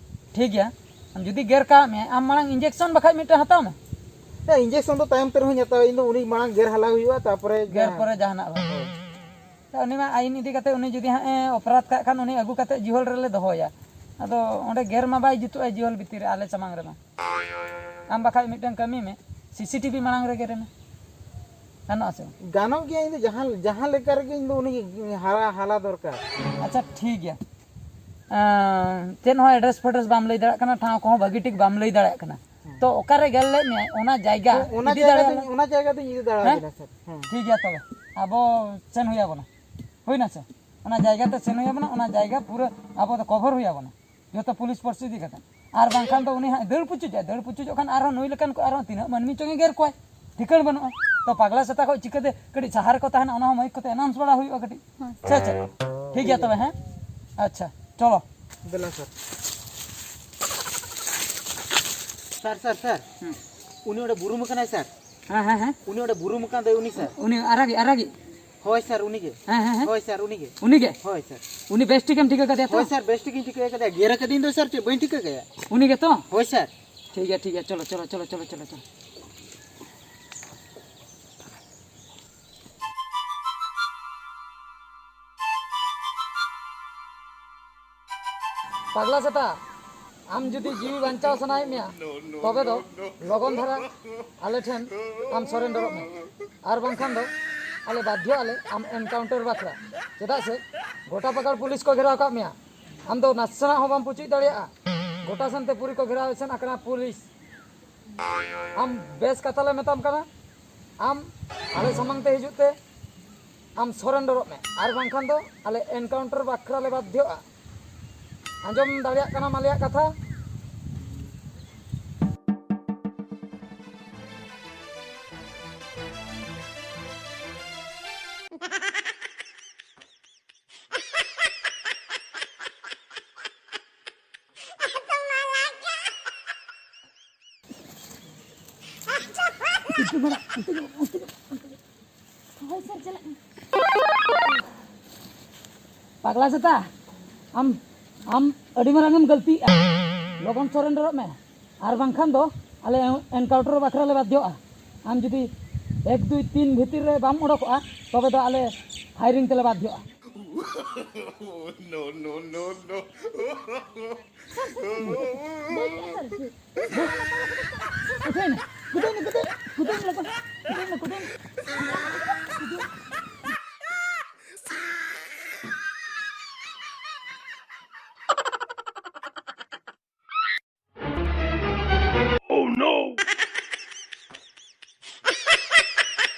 ᱴᱷᱤᱠ ᱜᱮᱭᱟ, ᱟᱢ ᱡᱩᱫᱤ ᱜᱮᱨ ᱠᱟᱜ ᱢᱮᱭᱟ, ᱟᱢ ᱢᱟᱲᱟᱝ injection ᱵᱟᱠᱷᱟᱡ ᱢᱤᱫᱴᱮᱱ ᱦᱟᱛᱟᱣ ᱢᱮ᱾ ᱦᱮᱸ, injection ᱫᱚ ᱛᱟᱭᱚᱢ ᱛᱮ ᱨᱮᱦᱚᱸᱧ ᱦᱟᱛᱟᱣᱟ, ᱤᱧ ᱫᱚ ᱩᱱᱤ ᱢᱟᱲᱟᱝ ᱜᱮᱨ ᱦᱟᱞᱟ ᱦᱩᱭᱩᱜᱼᱟ, ᱛᱟᱯᱚᱨᱮ ᱜᱮᱨ ᱡᱟᱦᱟᱸ᱾ ᱯᱚᱨᱮ ᱡᱟᱦᱟᱱᱟᱜ ᱵᱟᱝ᱾ ᱦᱳᱭ᱾ ᱛᱚ ᱩᱱᱤ ᱢᱟ ᱟᱹᱭᱤᱱ ᱤᱫᱤ ᱠᱟᱛᱮ, ᱩᱱᱤ ᱡᱩᱫᱤ ᱦᱟᱸᱜ ᱮ ᱚᱯᱨᱟᱫᱷ ᱠᱟᱜ ᱠᱷᱟᱱ, ᱩᱱᱤ ᱟᱹᱜᱩ ᱠᱟᱛᱮ ᱡᱤᱦᱚᱞ ᱨᱮᱞᱮ ᱫᱚᱦᱚᱭᱟ᱾ ᱟᱫᱚ ᱚᱸᱰᱮ ᱜᱮᱨ ᱢᱟ ᱵᱟᱭ ᱡᱩᱛᱩᱜᱼᱟ ᱡᱤᱦᱚᱞ ᱵᱷᱤᱛᱤᱨ ᱨᱮ, ᱟᱞᱮ ᱥᱟᱢᱟᱝ ᱨᱮᱢᱟ᱾ ᱟᱢ ᱵᱟᱠᱷᱟᱡ ᱢᱤᱫᱴᱟᱝ ᱠᱟᱹᱢᱤ ᱢᱮ, CCTV ᱢᱟᱲᱟᱝ ᱨᱮ ᱜᱮᱨᱮ ᱢᱮ᱾ ᱜᱟᱱᱚᱜᱼᱟ ᱥᱮ ᱵᱟᱝ? ᱜᱟᱱᱚᱜ ᱜᱮᱭᱟ, ᱤᱧ ᱫᱚ ᱡᱟᱦᱟᱸ, ᱡᱟᱦᱟᱸ ᱞᱮᱠᱟ ᱨᱮᱜᱮ ᱤᱧ ᱫᱚ ᱩᱱᱤ ᱦᱟᱨᱟ, ᱦᱟᱞᱟ ᱫᱚᱨᱠᱟᱨ᱾ ᱟᱪᱪᱷᱟ, ᱴᱷᱤᱠ ᱜᱮᱭᱟ᱾ ᱮᱸ, ᱪᱮᱫ ᱦᱚᱸ address ᱯᱷᱮᱰᱨᱮᱥ ᱵᱟᱢ ᱞᱟᱹᱭ ᱫᱟᱲᱮᱭᱟᱜ ᱠᱟᱱᱟ, ᱴᱷᱟᱶ ᱠᱚᱦᱚᱸ ᱵᱷᱟᱹᱜᱤ ᱴᱷᱤᱠ ᱵᱟᱢ ᱞᱟᱹᱭ ᱫᱟᱲᱮᱭᱟᱜ ᱠᱟᱱᱟ᱾ ᱦᱮᱸ᱾ ᱛᱚ ᱚᱠᱟᱨᱮ ᱜᱮᱨ ᱞᱮᱫ ᱢᱮᱭᱟᱭ, ᱚᱱᱟ ᱡᱟᱭᱜᱟ ᱚᱱᱟ ᱤᱫᱤ ᱡᱟᱭᱜᱟ ᱫᱟᱲᱮᱭᱟᱜ ᱫᱚᱧ, ᱚᱱᱟ ᱡᱟᱭᱜᱟ ᱫᱚᱧ ᱤᱫᱤ ᱫᱟᱲᱮᱭᱟᱜ ᱦᱮᱸ? ᱠᱟᱱᱟ ᱥᱟᱨ᱾ ᱦᱮᱸ᱾ ᱴᱷᱤᱠ ᱜᱮᱭᱟ, ᱛᱚᱵᱮ ᱟᱵᱚ ᱥᱮᱱ ᱦᱩᱭ ᱟᱵᱚᱱᱟ, ᱦᱩᱭᱱᱟ ᱥᱮ? ᱚᱱᱟ ᱡᱟᱭᱜᱟ ᱛᱮ ᱥᱮᱱ ᱦᱩᱭ ᱟᱵᱚᱱᱟ, ᱚᱱᱟ ᱡᱟᱭᱜᱟ ᱯᱩᱨᱟᱹ ᱟᱵᱚ ᱫᱚ ᱠᱚᱵᱷᱟᱨ ᱦᱩᱭ ᱟᱵᱚᱱᱟ ᱡᱚᱛᱚ ᱯᱩᱞᱤᱥ ᱯᱷᱳᱨᱥ ᱤᱫᱤ ᱠᱟᱛᱮ᱾ ᱟᱨ ᱵᱟᱝᱠᱷᱟᱱ ᱫᱚ ᱩᱱᱤ ᱦᱟᱸᱜ ᱫᱟᱹᱲ ᱯᱩᱪᱩᱡᱚᱜᱼᱟ, ᱫᱟᱹᱲ ᱯᱩᱪᱩᱡᱚᱜ ᱠᱷᱟᱱ ᱟᱨᱦᱚᱸ ᱱᱩᱭ ᱞᱮᱠᱟᱱ ᱠᱚ ᱟᱨᱦᱚᱸ ᱛᱤᱱᱟᱹᱜ ᱢᱟᱹᱱᱢᱤ ᱪᱚᱝ ᱮ ᱜᱮᱨ ᱠᱚᱣᱟᱭ, ᱴᱷᱤᱠᱟᱹᱱ ᱵᱟᱹᱱᱩᱜᱼᱟ᱾ ᱛᱚ ᱯᱟᱜᱽᱞᱟ ᱥᱮᱛᱟ ᱠᱷᱚᱡ ᱪᱤᱠᱟᱹᱛᱮ ᱠᱟᱹᱴᱤᱡ ᱥᱟᱦᱟ ᱨᱮᱠᱚ ᱛᱟᱦᱮᱱᱟ, ᱚᱱᱟ ᱦᱚᱸ ᱢᱟᱭᱤᱠ ᱠᱚᱛᱮ ᱮᱱᱟᱣᱩᱱᱥ ᱵᱟᱲᱟ ᱦᱩᱭᱩᱜᱼᱟ ᱠᱟᱹᱴᱤᱡ᱾ ᱦᱳᱭ᱾ ᱟᱪᱪᱷᱟ, ᱟᱪᱪᱷᱟ, ᱴᱷᱤᱠ ᱜᱮᱭᱟ ᱛᱚᱵᱮ, ᱦᱮᱸ? ᱟᱪᱪᱷᱟ, ᱪᱚᱞᱚ᱾ ᱫᱮᱞᱟ ᱥᱟᱨ᱾ ᱥᱟᱨ, ᱥᱟᱨ, ᱥᱟᱨ᱾ ᱦᱩᱸ᱾ ᱩᱱᱤ ᱚᱸᱰᱮ ᱵᱩᱨᱩᱢ ᱟᱠᱟᱱᱟᱭ ᱥᱟᱨ᱾ ᱦᱮᱸ, ᱦᱮᱸ, ᱦᱮᱸ᱾ ᱩᱱᱤ ᱚᱸᱰᱮ ᱵᱩᱨᱩᱢ ᱟᱠᱟᱱ ᱫᱚᱭ ᱩᱱᱤ ᱥᱟᱨ᱾ ᱩᱱᱤ ᱟᱨᱟᱜᱤᱡ, ᱟᱨᱟᱜᱤᱡ᱾ ᱦᱳᱭ ᱥᱟᱨ, ᱩᱱᱤᱜᱮ᱾ ᱦᱮᱸ, ᱦᱮᱸ, ᱦᱮᱸ᱾ ᱦᱳᱭ ᱥᱟᱨ, ᱩᱱᱤᱜᱮ᱾ ᱩᱱᱤᱜᱮ? ᱦᱳᱭ ᱥᱟᱨ᱾ ᱩᱱᱤ ᱵᱮᱥ ᱴᱷᱤᱠᱮᱢ ᱴᱷᱤᱠᱟᱹ ᱠᱟᱫᱮᱭᱟ ᱛᱚ? ᱦᱳᱭ ᱥᱟᱨ, ᱵᱮᱥ ᱴᱷᱤᱠᱤᱧ ᱴᱷᱤᱠᱟᱹ ᱠᱟᱫᱮᱭᱟ᱾ ᱜᱮᱨ ᱟᱠᱟᱫᱤᱧ ᱫᱚ ᱥᱟᱨ, ᱪᱮᱫ ᱵᱟᱹᱧ ᱴᱷᱤᱠᱟᱹ ᱠᱟᱭᱟ᱾ ᱩᱱᱤ ᱜᱮᱛᱚ? ᱦᱳᱭ ᱥᱟᱨ᱾ ᱴᱷᱤᱠ ᱜᱮᱭᱟ, ᱴᱷᱤᱠ ᱜᱮᱭᱟ, ᱪᱚᱞᱚ, ᱪᱚᱞᱚ, ᱪᱚᱞᱚ, ᱪᱚᱞᱚ, ᱪᱚᱞᱚ᱾ ᱯᱟᱜᱽᱞᱟ ᱥᱮᱛᱟ, ᱟᱢ ᱡᱩᱫᱤ ᱡᱤᱣᱤ ᱵᱟᱧᱪᱟᱣ ᱥᱟᱱᱟᱭᱮᱫ ᱢᱮᱭᱟ, ᱛᱚᱵᱮ ᱫᱚ ᱞᱚᱜᱚᱱ ᱫᱷᱟᱨᱟ ᱟᱞᱮ ᱴᱷᱮᱱ ᱟᱢ ᱥᱚᱨᱮᱱᱰᱚᱨᱚᱜ ᱢᱮ, ᱟᱨ ᱵᱟᱝᱠᱷᱟᱱ ᱫᱚ ᱟᱞᱮ ᱵᱟᱫᱽᱫᱷᱚᱜ ᱟᱞᱮ ᱟᱢ ᱮᱱᱠᱟᱣᱩᱱᱴᱟᱨ ᱵᱟᱠᱷᱨᱟ᱾ ᱪᱮᱫᱟᱜ ᱥᱮ ᱜᱚᱴᱟ ᱯᱟᱠᱟᱲ ᱯᱩᱞᱤᱥ ᱠᱚ ᱜᱷᱮᱨᱟᱣ ᱟᱠᱟᱫ ᱢᱮᱭᱟ, ᱟᱢ ᱫᱚ ᱱᱟᱥᱮᱱᱟᱜ ᱦᱚᱸ ᱵᱟᱢ ᱯᱩᱪᱩᱡ ᱫᱟᱲᱮᱭᱟᱜᱼᱟ᱾ ᱜᱚᱴᱟ ᱥᱮᱱᱛᱮ ᱯᱩᱨᱤ ᱠᱚ ᱜᱷᱮᱨᱟᱣ ᱮᱥᱮᱫ ᱟᱠᱟᱱᱟ ᱯᱩᱞᱤᱥ᱾ ᱟᱢ ᱵᱮᱥ ᱠᱟᱛᱷᱟ ᱞᱮ ᱢᱮᱛᱟᱢ ᱠᱟᱱᱟ, ᱟᱢ ᱟᱞᱮ ᱥᱟᱢᱟᱝ ᱛᱮ ᱦᱤᱡᱩᱜ ᱛᱮ ᱟᱢ ᱥᱚᱨᱮᱱᱰᱚᱨᱚᱜ ᱢᱮ, ᱟᱨ ᱵᱟᱝᱠᱷᱟᱱ ᱫᱚ ᱟᱞᱮ ᱮᱱᱠᱟᱣᱩᱱᱴᱟᱨ ᱵᱟᱠᱷᱨᱟ ᱞᱮ ᱵᱟᱫᱽᱫᱷᱚᱜᱼᱟ᱾ ᱟᱸᱡᱚᱢ ᱫᱟᱲᱮᱭᱟᱜ ᱠᱟᱱᱟᱢ ᱟᱞᱮᱭᱟᱜ ᱠᱟᱛᱷᱟ? ᱦᱳᱭ ᱥᱟᱨ, ᱪᱟᱞᱟᱜ ᱠᱟᱱᱟ᱾ ᱯᱟᱜᱽᱞᱟ ᱥᱮᱛᱟ, ᱟᱢ, ᱟᱢ ᱟᱹᱰᱤ ᱢᱟᱨᱟᱝ ᱮᱢ ᱜᱟᱹᱞᱛᱤᱭᱮᱜᱼᱟ᱾ ᱞᱚᱜᱚᱱ ᱥᱚᱨᱮᱱᱰᱟᱨᱚᱜ ᱢᱮ, ᱟᱨ ᱵᱟᱝᱠᱷᱟᱱ ᱫᱚ ᱟᱞᱮ ᱮᱱᱠᱟᱣᱩᱱᱴᱟᱨ ᱵᱟᱠᱷᱨᱟ ᱞᱮ ᱵᱟᱫᱽᱫᱷᱚᱜᱼᱟ᱾ ᱟᱢ ᱡᱩᱫᱤ ᱮᱠ, ᱫᱩᱭ, ᱛᱤᱱ ᱵᱷᱤᱛᱤᱨ ᱨᱮ ᱵᱟᱢ ᱚᱰᱚᱠᱚᱜᱼᱟ, ᱛᱚᱵᱮ ᱫᱚ ᱟᱞᱮ ᱯᱷᱟᱭᱨᱤᱝ ᱛᱮᱞᱮ ᱵᱟᱫᱽᱫᱷᱚᱜᱼᱟ᱾ No, no, no, no. ᱥᱟᱨ, ᱥᱟᱨ, ᱥᱟᱨ, ᱥᱟᱨ, ᱥᱟᱨ᱾ ᱜᱩᱫᱟᱹᱭ ᱢᱮ, ᱜᱩᱫᱟᱹᱭ ᱢᱮ, ᱜᱩᱫᱟᱹᱭ ᱢᱮ, ᱜᱩᱫᱟᱹᱭ ᱢᱮ, ᱞᱚᱜᱚᱱ, ᱜᱩᱫᱟᱹᱭ ᱢᱮ, ᱜᱩᱫᱟᱹᱭ ᱢᱮ᱾ Oh no!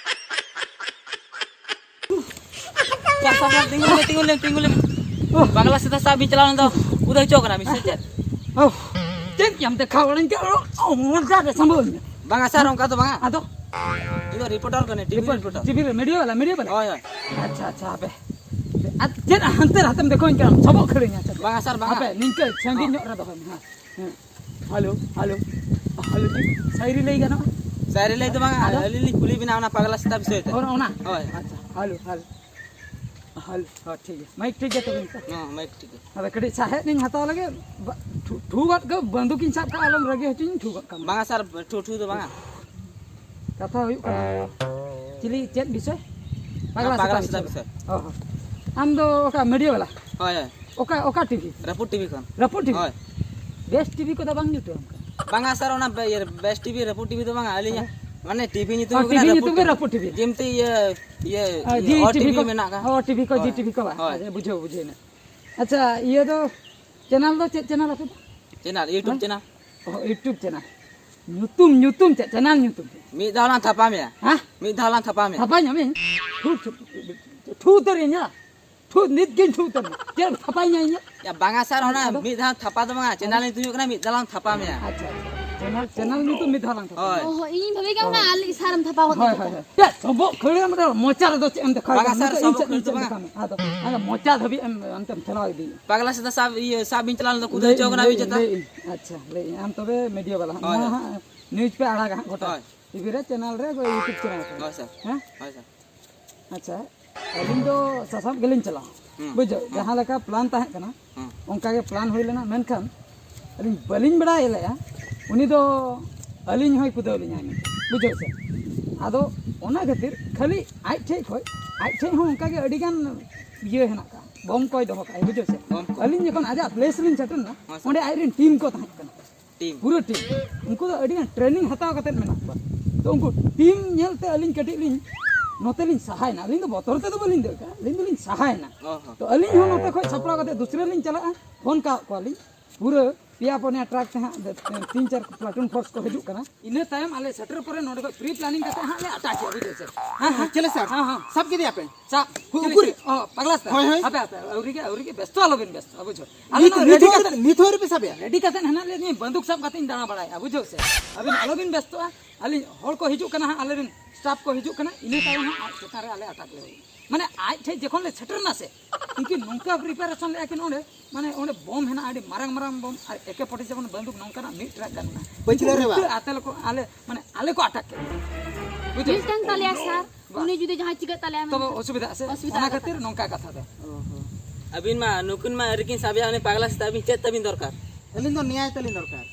ᱥᱟᱵ, ᱥᱟᱵ, ᱥᱟᱵ, ᱛᱤᱸᱜᱩ ᱞᱮᱢ, ᱛᱤᱸᱜᱩ ᱞᱮᱢ, ᱛᱤᱸᱜᱩ ᱞᱮᱢ᱾ ᱯᱟᱜᱽᱞᱟ ᱥᱮᱛᱟ ᱥᱟᱵ ᱵᱤᱱ ᱪᱟᱞᱟᱣ ᱞᱮᱱ ᱫᱚ, ᱠᱩᱫᱟᱹᱣ ᱦᱚᱪᱚ ᱠᱟᱱᱟ ᱵᱤᱱ ᱥᱮ ᱪᱮᱫ? ᱳᱦ, ᱪᱮᱫ ᱧᱟᱢ ᱛᱮ ᱠᱷᱟᱣ ᱚᱲᱟᱧ ᱪᱟᱞᱟᱣ, ᱚ, ᱢᱚᱡᱟ ᱨᱮ ᱥᱟᱢᱵᱷᱟᱣ ᱤᱧᱟ᱾ ᱵᱟᱝᱟ ᱥᱟᱨ, ᱚᱱᱠᱟ ᱫᱚ ᱵᱟᱝᱟ᱾ ᱟᱫᱚ? ᱤᱧ ᱫᱚ ᱨᱤᱯᱳᱴᱟᱨ ᱠᱟᱹᱱᱟᱹᱧ, ᱴᱤᱵᱷᱤ ᱨᱤᱯᱳᱴᱟᱨ᱾ ᱴᱤᱵᱷᱤ ᱨᱮ, ᱢᱤᱰᱤᱭᱟ ᱵᱟᱞᱟ, ᱢᱤᱰᱤᱭᱟ ᱵᱟᱞᱟ? ᱦᱳᱭ, ᱦᱳᱭ᱾ ᱟᱪᱪᱷᱟ, ᱟᱪᱪᱷᱟ, ᱦᱟᱯᱮ᱾ ᱟᱨ ᱪᱮᱫ ᱦᱟᱱᱛᱮ ᱱᱟᱛᱮᱢ ᱫᱮᱠᱷᱟᱣᱟᱹᱧ ᱠᱟᱱᱟ, ᱥᱚᱵᱚᱜ ᱠᱷᱟᱹᱲᱟᱹᱧᱟ ᱪᱮᱫ? ᱵᱟᱝᱟ ᱥᱟᱨ, ᱵᱟᱝᱟ᱾ ᱦᱟᱯᱮ, ᱱᱤᱝᱠᱟᱹ ᱥᱟᱺᱜᱤᱧ ᱦᱚᱸ᱾ ᱧᱚᱜ ᱨᱮ ᱫᱚᱦᱚᱭ ᱢᱮ, ᱦᱮᱸ᱾ ᱦᱮᱸ᱾ ᱦᱮᱞᱳ, ᱦᱮᱞᱳ, ᱦᱮᱞᱳ, ᱪᱮᱫ ᱥᱟᱭᱨᱤ ᱞᱟᱹᱭ ᱜᱟᱱᱚᱜᱼᱟ? ᱥᱟᱭᱨᱤ ᱞᱟᱹᱭ ᱫᱚ ᱵᱟᱝᱟ, ᱟᱫᱚ? ᱟᱹᱞᱤᱧ ᱞᱤᱧ ᱠᱩᱞᱤ ᱵᱤᱱᱟ ᱚᱱᱟ ᱯᱟᱜᱽᱞᱟ ᱥᱮᱛᱟ ᱵᱤᱥᱚᱭ ᱛᱮ᱾ ᱚᱱᱟ, ᱚᱱᱟ? ᱦᱳᱭ᱾ ᱟᱪᱪᱷᱟ, ᱦᱮᱞᱳ, ᱦᱮᱞᱳ, ᱦᱮᱞᱳ, ᱦᱚᱸ, ᱴᱷᱤᱠ ᱜᱮᱭᱟ, ᱢᱟᱭᱤᱠ ᱴᱷᱤᱠ ᱜᱮᱭᱟ ᱛᱚᱵᱮ ᱱᱤᱛᱚᱜ᱾ ᱦᱚᱸ, ᱢᱟᱭᱤᱠ ᱴᱷᱤᱠ ᱜᱮᱭᱟ᱾ ᱟᱫᱚ ᱠᱟᱹᱴᱤᱡ ᱥᱟᱦᱮᱫ ᱞᱤᱧ ᱦᱟᱛᱟᱣ ᱞᱮᱜᱮ, ᱵᱟ-, ᱴᱷᱩ-, ᱴᱷᱩ ᱜᱚᱫ ᱠᱚ, ᱵᱟᱹᱱᱫᱩᱠᱤᱧ ᱥᱟᱵ ᱠᱟᱜᱼᱟ, ᱟᱞᱚᱢ ᱨᱟᱹᱜᱤ ᱦᱚᱪᱚᱧ, ᱴᱷᱩ ᱜᱚᱫ ᱠᱟᱜ ᱢᱮ᱾ ᱵᱟᱝᱟ ᱥᱟᱨ, ᱴᱷᱩ, ᱴᱷᱩ ᱫᱚ ᱵᱟᱝᱟ᱾ ᱠᱟᱛᱷᱟ ᱦᱩᱭᱩᱜ ᱠᱟᱱᱟ, ᱪᱤᱞᱤ, ᱪᱮᱫ ᱵᱤᱥᱚᱭ? ᱯᱟᱜᱽᱞᱟ ᱯᱟᱜᱽᱞᱟ ᱥᱮᱛᱟ ᱥᱮᱛᱟ ᱵᱤᱥᱚᱭ᱾ ᱵᱤᱥᱚᱭ᱾ ᱚ ᱦᱚᱸ᱾ ᱟᱢ ᱫᱚ ᱚᱠᱟ ᱢᱤᱰᱤᱭᱟ ᱵᱟᱞᱟ? ᱦᱳᱭ, ᱦᱳᱭ᱾ ᱚᱠᱟ, ᱚᱠᱟ ᱴᱤᱵᱷᱤ? ᱨᱟᱹᱯᱩᱫ ᱴᱤᱵᱷᱤ ᱠᱷᱚᱱ᱾ ᱨᱟᱹᱯᱩᱫ ᱴᱤᱵᱷᱤ? ᱦᱳᱭ᱾ ᱵᱮᱥ ᱴᱤᱵᱷᱤ ᱠᱚᱫᱚ ᱵᱟᱝ ᱡᱩᱛᱩᱜᱼᱟ ᱚᱱᱠᱟ? ᱵᱟᱝᱟ ᱥᱟᱨ, ᱚᱱᱟ ᱵᱮ-, ᱤᱭᱟᱹ, ᱵᱮᱥ ᱴᱤᱵᱷᱤ, ᱨᱟᱹᱯᱩᱫ ᱴᱤᱵᱷᱤ ᱫᱚ ᱵᱟᱝᱟ᱾ ᱟᱹᱞᱤᱧᱟᱜ ᱦᱮᱸ᱾ ᱢᱟᱱᱮ ᱴᱤᱵᱷᱤ ᱧᱩᱛᱩᱢ ᱚ, ᱦᱩᱭᱩᱜ ᱠᱟᱱᱟ ᱴᱤᱵᱷᱤ ᱨᱟᱹᱯᱩᱫ ᱧᱩᱛᱩᱢ ᱜᱮ ᱴᱤᱵᱷᱤ᱾ ᱨᱟᱹᱯᱩᱫ ᱴᱤᱵᱷᱤ᱾ ᱡᱮᱢᱛᱤ ᱤᱭᱟᱹ, ᱤᱭᱟᱹ, ᱦᱮᱸ, ᱤᱭᱟᱹ, ᱡᱤ ᱚ ᱴᱤᱵᱷᱤ ᱴᱤᱵᱷᱤ ᱠᱚ ᱢᱮᱱᱟᱜ ᱟᱠᱟᱫ᱾ ᱚ, ᱴᱤᱵᱷᱤ ᱠᱚ, ᱡᱤ ᱦᱳᱭ᱾ ᱴᱤᱵᱷᱤ ᱠᱚ ᱵᱟᱝ? ᱦᱳᱭ᱾ ᱟᱪᱪᱷᱟ, ᱵᱩᱡᱷᱟᱹᱣ, ᱵᱩᱡᱷᱟᱹᱣ ᱮᱱᱟ᱾ ᱟᱪᱪᱷᱟ, ᱤᱭᱟᱹ ᱫᱚ ᱪᱮᱱᱮᱞ ᱫᱚ ᱪᱮᱫ ᱪᱮᱱᱮᱞ ᱟᱯᱮ ᱫᱚ? ᱪᱮᱱᱮᱞ, YouTube ᱦᱮᱸ? ᱪᱮᱱᱮᱞ᱾ ᱚ, YouTube ᱪᱮᱱᱮᱞ᱾ ᱧᱩᱛᱩᱢ, ᱧᱩᱛᱩᱢ ᱪᱮᱫ? ᱪᱮᱱᱮᱞ ᱧᱩᱛᱩᱢ ᱪᱮᱫ? ᱢᱤᱫ ᱫᱷᱟᱣ ᱞᱟᱝ ᱛᱷᱟᱯᱟ ᱢᱮᱭᱟ᱾ ᱦᱮᱸ? ᱢᱤᱫ ᱫᱷᱟᱣ ᱞᱟᱝ ᱛᱷᱟᱯᱟ ᱢᱮᱭᱟ᱾ ᱛᱷᱟᱯᱟ ᱧᱟᱢᱤᱧ? ᱴᱷᱩ, ᱴᱷᱩ, ᱴᱷᱩ ᱩᱛᱟᱹᱨᱤᱧᱟ᱾ ᱴᱷᱩ, ᱱᱤᱛ ᱜᱤᱧ ᱴᱷᱩ ᱩᱛᱟᱹᱨ ᱢᱮ᱾ ᱪᱮᱫ ᱮᱢ ᱛᱷᱟᱯᱟᱧᱟ ᱤᱧᱟᱹᱜ? ᱭᱟ, ᱵᱟᱝᱟ ᱥᱟᱨ, ᱚᱱᱟ ᱟᱫᱚ? ᱢᱤᱫ ᱫᱷᱟᱣ ᱛᱷᱟᱯᱟ ᱫᱚ ᱵᱟᱝᱟ, ᱪᱮᱱᱮᱞ ᱧᱩᱛᱩᱢ ᱦᱩᱭᱩᱜ ᱠᱟᱱᱟ ᱢᱤᱫ ᱫᱷᱟᱣ ᱞᱟᱝ ᱛᱷᱟᱯᱟ ᱢᱮᱭᱟ᱾ ᱟᱪᱪᱷᱟ, ᱟᱪᱪᱷᱟ᱾ ᱪᱮᱱᱮᱞ, ᱪᱮᱱᱮᱞ ᱧᱩᱛᱩᱢ ᱢᱤᱫ ᱫᱷᱟᱣ ᱞᱟᱝ ᱛᱷᱟᱯᱟ᱾ ᱦᱳᱭ᱾ ᱚ ᱦᱚᱸ, ᱤᱧᱤᱧ ᱵᱷᱟᱵᱤ ᱠᱟᱱᱟ ᱟᱞᱤᱡ ᱥᱟᱨᱮᱢ ᱛᱷᱟᱯᱟ ᱜᱚᱫ ᱦᱳᱭ, ᱠᱟᱫᱟ᱾ ᱦᱳᱭ, ᱦᱳᱭ᱾ ᱭᱟ, ᱥᱚᱵᱚᱜ ᱠᱷᱟᱹᱲ ᱮᱢ ᱫᱚ ᱢᱚᱪᱟ ᱨᱮᱫᱚ ᱪᱮᱫ ᱮᱢ ᱫᱮᱠᱷᱟᱣ ᱵᱟᱝᱟ ᱠᱟᱱᱟ? ᱥᱟᱨ, ᱱᱤᱛᱚᱜ ᱤᱧ ᱥᱚᱵᱚᱜ ᱥᱮᱫ ᱠᱷᱟᱹᱲ ᱫᱚ ᱪᱮᱫ ᱮᱢ ᱵᱟᱝᱟ᱾ ᱫᱮᱠᱷᱟᱣ ᱠᱟᱱᱟ? ᱟᱫᱚ, ᱟᱫᱚ ᱢᱚᱪᱟ ᱫᱷᱟᱹᱵᱤᱡ ᱮᱢ, ᱚᱱᱛᱮᱢ ᱪᱟᱞᱟᱣ ᱤᱫᱤᱭᱮᱱᱟ᱾ ᱯᱟᱜᱽᱞᱟ ᱥᱮᱛᱟ ᱥᱟᱵ, ᱤᱭᱟᱹ, ᱥᱟᱵ ᱵᱤᱱ ᱪᱟᱞᱟᱣ ᱞᱮᱱ ᱫᱚ, ᱠᱩᱫᱟᱹᱣ ᱞᱟᱹᱭ ᱦᱚᱪᱚ ᱤᱧ, ᱠᱟᱱᱟ ᱞᱟᱹᱭ ᱵᱤᱱ ᱤᱧ, ᱪᱮᱛᱟ? ᱞᱟᱹᱭ ᱤᱧ᱾ ᱟᱪᱪᱷᱟ, ᱞᱟᱹᱭ ᱤᱧ᱾ ᱟᱢ ᱛᱚᱵᱮ ᱢᱤᱰᱤᱭᱟ ᱵᱟᱞᱟ ᱦᱟᱸᱜ, ᱦᱳᱭ, ᱱᱚᱣᱟ ᱦᱳᱭ᱾ ᱦᱟᱸᱜ ᱱᱤᱭᱩᱡᱽ ᱯᱮ ᱟᱲᱟᱜᱟ ᱦᱟᱸᱜ ᱜᱚᱴᱟ᱾ ᱦᱳᱭ᱾ ᱴᱤᱵᱷᱤ ᱨᱮ, ᱪᱮᱱᱮᱞ ᱨᱮ, YouTube ᱪᱮᱱᱮᱞ ᱨᱮ᱾ ᱦᱳᱭ, ᱥᱟᱨ᱾ ᱦᱮᱸ? ᱦᱳᱭ, ᱥᱟᱨ᱾ ᱟᱪᱪᱷᱟ, ᱟᱹᱞᱤᱧ ᱫᱚ ᱥᱟᱥᱟᱵ ᱜᱮᱞᱤᱧ ᱪᱟᱞᱟᱜᱼᱟ᱾ ᱦᱩᱸ, ᱵᱩᱡᱷᱟᱹᱣ? ᱦᱩᱸ᱾ ᱡᱟᱦᱟᱸ ᱞᱮᱠᱟ ᱯᱞᱟᱱ ᱛᱟᱦᱮᱸ ᱠᱟᱱᱟ, ᱦᱩᱸ᱾ ᱚᱱᱠᱟ ᱜᱮ ᱯᱞᱟᱱ ᱦᱩᱭ ᱞᱮᱱᱟ, ᱢᱮᱱᱠᱷᱟᱱ ᱟᱹᱞᱤᱧ ᱵᱟᱹᱞᱤᱧ ᱵᱟᱲᱟᱭ ᱞᱮᱫᱼᱟ, ᱩᱱᱤ ᱫᱚ ᱟᱹᱞᱤᱧ ᱦᱚᱸᱭ ᱠᱩᱫᱟᱹᱣ ᱞᱤᱧᱟᱭ ᱢᱮᱱᱛᱮ, ᱵᱩᱡᱷᱟᱹᱣ ᱥᱮ? ᱟᱫᱚ ᱚᱱᱟ ᱠᱷᱟᱹᱛᱤᱨ ᱠᱷᱟᱹᱞᱤ ᱟᱡ ᱴᱷᱮᱡ ᱠᱷᱚᱡ, ᱟᱡ ᱴᱷᱮᱡ ᱦᱚᱸ ᱚᱱᱠᱟ ᱜᱮ ᱟᱹᱰᱤ ᱜᱟᱱ ᱤᱭᱟᱹ ᱦᱮᱱᱟᱜ ᱠᱟᱜᱼᱟ, ᱵᱚᱢ ᱠᱚᱭ ᱫᱚᱦᱚ ᱠᱟᱜᱼᱟ, ᱵᱩᱡᱷᱟᱹᱣ ᱥᱮ? ᱵᱚᱢ ᱠᱚ᱾ ᱟᱹᱞᱤᱧ ᱡᱚᱠᱷᱚᱱ ᱟᱡᱟᱜ ᱯᱞᱮᱥ ᱨᱮᱞᱤᱧ ᱥᱮᱴᱮᱨ ᱮᱱᱟ, ᱦᱮᱸ, ᱥᱟᱨ᱾ ᱚᱸᱰᱮ ᱟᱡ ᱨᱮᱱ ᱴᱤᱢ ᱠᱚ ᱛᱟᱦᱮᱸ ᱠᱟᱱᱟ᱾ ᱴᱤᱢ᱾ ᱯᱩᱨᱟᱹ ᱴᱤᱢ᱾ ᱩᱱᱠᱩ ᱫᱚ ᱟᱹᱰᱤ ᱜᱟᱱ ᱴᱨᱮᱱᱤᱝ ᱦᱟᱛᱟᱣ ᱠᱟᱛᱮᱫ ᱢᱮᱱᱟᱜ ᱠᱚᱣᱟ᱾ ᱛᱚ ᱩᱱᱠᱩ ᱴᱤᱢ ᱧᱮᱞ ᱛᱮ ᱟᱹᱞᱤᱧ ᱠᱟᱹᱴᱤᱡ ᱞᱤᱧ ᱱᱚᱛᱮ ᱞᱤᱧ ᱥᱟᱦᱟᱭᱮᱱᱟ᱾ ᱟᱹᱞᱤᱧ ᱫᱚ ᱵᱚᱛᱚᱨ ᱛᱮᱫᱚ ᱵᱟᱹᱞᱤᱧ ᱫᱟᱹᱲ ᱠᱟᱜᱼᱟ, ᱟᱹᱞᱤᱧ ᱫᱚᱞᱤᱧ ᱥᱟᱦᱟᱭᱮᱱᱟ᱾ ᱚ ᱦᱚᱸ᱾ ᱛᱚ ᱟᱹᱞᱤᱧ ᱦᱚᱸ ᱱᱚᱛᱮ ᱠᱷᱚᱡ ᱥᱟᱯᱲᱟᱣ ᱠᱟᱛᱮᱫ ᱫᱩᱥᱨᱟᱹ ᱞᱤᱧ ᱪᱟᱞᱟᱜᱼᱟ, ᱯᱷᱳᱱ ᱠᱟᱜ ᱠᱚᱣᱟᱞᱤᱧ᱾ ᱯᱩᱨᱟᱹ ᱯᱮᱭᱟ ᱯᱩᱱᱭᱟ ᱴᱨᱟᱠ ᱛᱮ ᱦᱟᱸᱜ ᱛᱤᱱ ᱪᱟᱨ ᱯᱞᱟᱴᱩᱱ ᱯᱷᱳᱨᱥ ᱠᱚ ᱦᱤᱡᱩᱜ ᱠᱟᱱᱟ᱾ ᱤᱱᱟᱹ ᱛᱟᱭᱚᱢ ᱟᱞᱮ ᱥᱮᱴᱮᱨ ᱯᱚᱨᱮ ᱱᱚᱰᱮ ᱠᱷᱚᱱ ᱯᱨᱤ ᱯᱞᱟᱱᱤᱝ ᱠᱟᱛᱮ ᱦᱟᱸᱜ ᱞᱮ ᱟᱴᱟᱠᱮᱜᱼᱟ, ᱵᱩᱡᱷᱟᱹᱣ ᱥᱮ? ᱦᱮᱸ, ᱦᱮᱸ᱾ ᱪᱮᱞᱮ ᱥᱟᱨ? ᱦᱮᱸ, ᱦᱮᱸ᱾ ᱥᱟᱵ ᱠᱮᱫᱮᱭᱟ ᱯᱮ? ᱪᱟᱯ᱾ ᱦᱩ-, ᱪᱮᱞᱮ ᱩᱠᱩᱨᱤᱡ? ᱥᱮ? ᱚ, ᱯᱟᱜᱽᱞᱟ ᱥᱮ? ᱦᱳᱭ, ᱦᱳᱭ᱾ ᱦᱟᱯᱮ, ᱦᱟᱯᱮ, ᱟᱹᱣᱨᱤ ᱜᱮ, ᱟᱹᱣᱨᱤ ᱜᱮ, ᱵᱮᱥᱛᱚ ᱟᱞᱚᱵᱤᱱ ᱵᱮᱥᱛᱚᱜᱼᱟ, ᱵᱩᱡᱷᱟᱹᱣ? ᱟᱞᱮ ᱱᱤᱛ, ᱱᱚᱰᱮ ᱱᱤᱛ ᱨᱮᱰᱤ ᱦᱚᱸ ᱠᱟᱛᱮ ᱱᱤᱛ ᱦᱚᱸ ᱟᱹᱣᱨᱤ ᱯᱮ ᱥᱟᱵᱮᱭᱟ? ᱨᱮᱰᱤ ᱠᱟᱛᱮ ᱦᱟᱸᱜ ᱞᱮ ᱵᱟᱹᱱᱫᱩᱠ ᱥᱟᱵ ᱠᱟᱛᱮ ᱤᱧ ᱫᱟᱬᱟ ᱵᱟᱲᱟᱭᱟ, ᱵᱩᱡᱷᱟᱹᱣ ᱥᱮ? ᱟᱹᱵᱤᱱ ᱟᱞᱚᱵᱤᱱ ᱵᱮᱥᱛᱚᱜᱼᱟ᱾ ᱟᱹᱞᱤᱧ ᱦᱚᱲ ᱠᱚ ᱦᱤᱡᱩᱜ ᱠᱟᱱᱟ ᱦᱟᱸᱜ, ᱟᱞᱮ ᱨᱮᱱ ᱥᱴᱟᱯ ᱠᱚ ᱦᱤᱡᱩᱜ ᱠᱟᱱᱟ, ᱤᱱᱟᱹ ᱛᱟᱭᱚᱢ ᱦᱟᱸᱜ ᱟᱡ ᱪᱮᱛᱟᱱ ᱨᱮ ᱟᱞᱮ ᱟᱴᱟᱠ ᱞᱮ ᱦᱩᱭᱩᱜᱼᱟ᱾ ᱢᱟᱱᱮ ᱟᱡ ᱴᱷᱮᱡ ᱡᱚᱠᱷᱚᱱ ᱞᱮ ᱥᱮᱴᱮᱨ ᱮᱱᱟ ᱥᱮ, ᱩᱱᱠᱤᱱ ᱱᱚᱝᱠᱟ ᱯᱨᱤᱯᱟᱨᱮᱥᱚᱱ ᱞᱮᱜᱼᱟ ᱠᱤᱱ ᱚᱸᱰᱮ, ᱢᱟᱱᱮ ᱚᱸᱰᱮ ᱵᱚᱢ ᱦᱮᱱᱟᱜᱼᱟ, ᱟᱹᱰᱤ ᱢᱟᱨᱟᱝ ᱢᱟᱨᱟᱝ ᱵᱚᱢ ᱟᱨ ᱮᱠᱮ ᱯᱷᱳᱨᱴᱤ ᱥᱮᱵᱷᱮᱱ ᱵᱟᱱᱫᱩᱠ ᱱᱚᱝᱠᱟᱱᱟᱜ ᱢᱤᱫ ᱴᱨᱟᱠ ᱜᱟᱱ ᱢᱮᱱᱟᱜᱼᱟ᱾ ᱯᱟᱹᱪᱷᱞᱟᱹ ᱨᱮ ᱵᱟ᱾ ᱩᱱᱠᱩ ᱟᱛᱮ ᱞᱮ ᱠᱚ, ᱟᱞᱮ, ᱢᱟᱱᱮ ᱟᱞᱮ ᱠᱚ ᱟᱴᱟᱠ ᱠᱮᱫ ᱞᱮᱭᱟ᱾ ᱵᱩᱡᱷᱟᱹᱣ? ᱢᱤᱫᱴᱟᱝ ᱛᱟᱞᱮᱭᱟ ᱥᱟᱨ, ᱵᱟ᱾ ᱩᱱᱤ ᱡᱩᱫᱤ ᱡᱟᱦᱟᱸᱭ ᱪᱤᱠᱟᱹᱜ ᱛᱟᱞᱮᱭᱟ ᱛᱚᱵᱮ ᱢᱮᱱᱛᱮ᱾ ᱚᱥᱩᱵᱤᱫᱷᱟᱜᱼᱟ ᱥᱮ? ᱚᱥᱩᱵᱤᱫᱷᱟ ᱚᱱᱟ ᱠᱟᱛᱷᱟ᱾ ᱠᱷᱟᱹᱛᱤᱨ ᱱᱚᱝᱠᱟ ᱠᱟᱛᱷᱟ ᱫᱚ᱾ ᱚ ᱦᱚᱸ᱾ ᱟᱹᱵᱤᱱ ᱢᱟ ᱱᱩᱠᱤᱱ ᱢᱟ ᱟᱹᱰᱤ ᱠᱤᱱ ᱥᱟᱵᱮᱭᱟ, ᱩᱱᱤ ᱯᱟᱜᱽᱞᱟ ᱥᱮᱛᱟ, ᱟᱹᱵᱤᱱ ᱪᱮᱫ ᱛᱟᱹᱵᱤᱱ ᱫᱚᱨᱠᱟᱨ? ᱟᱹᱞᱤᱧ ᱫᱚ ᱱᱮᱭᱟᱭ ᱛᱟᱹᱞᱤᱧ ᱫᱚᱨᱠᱟᱨ᱾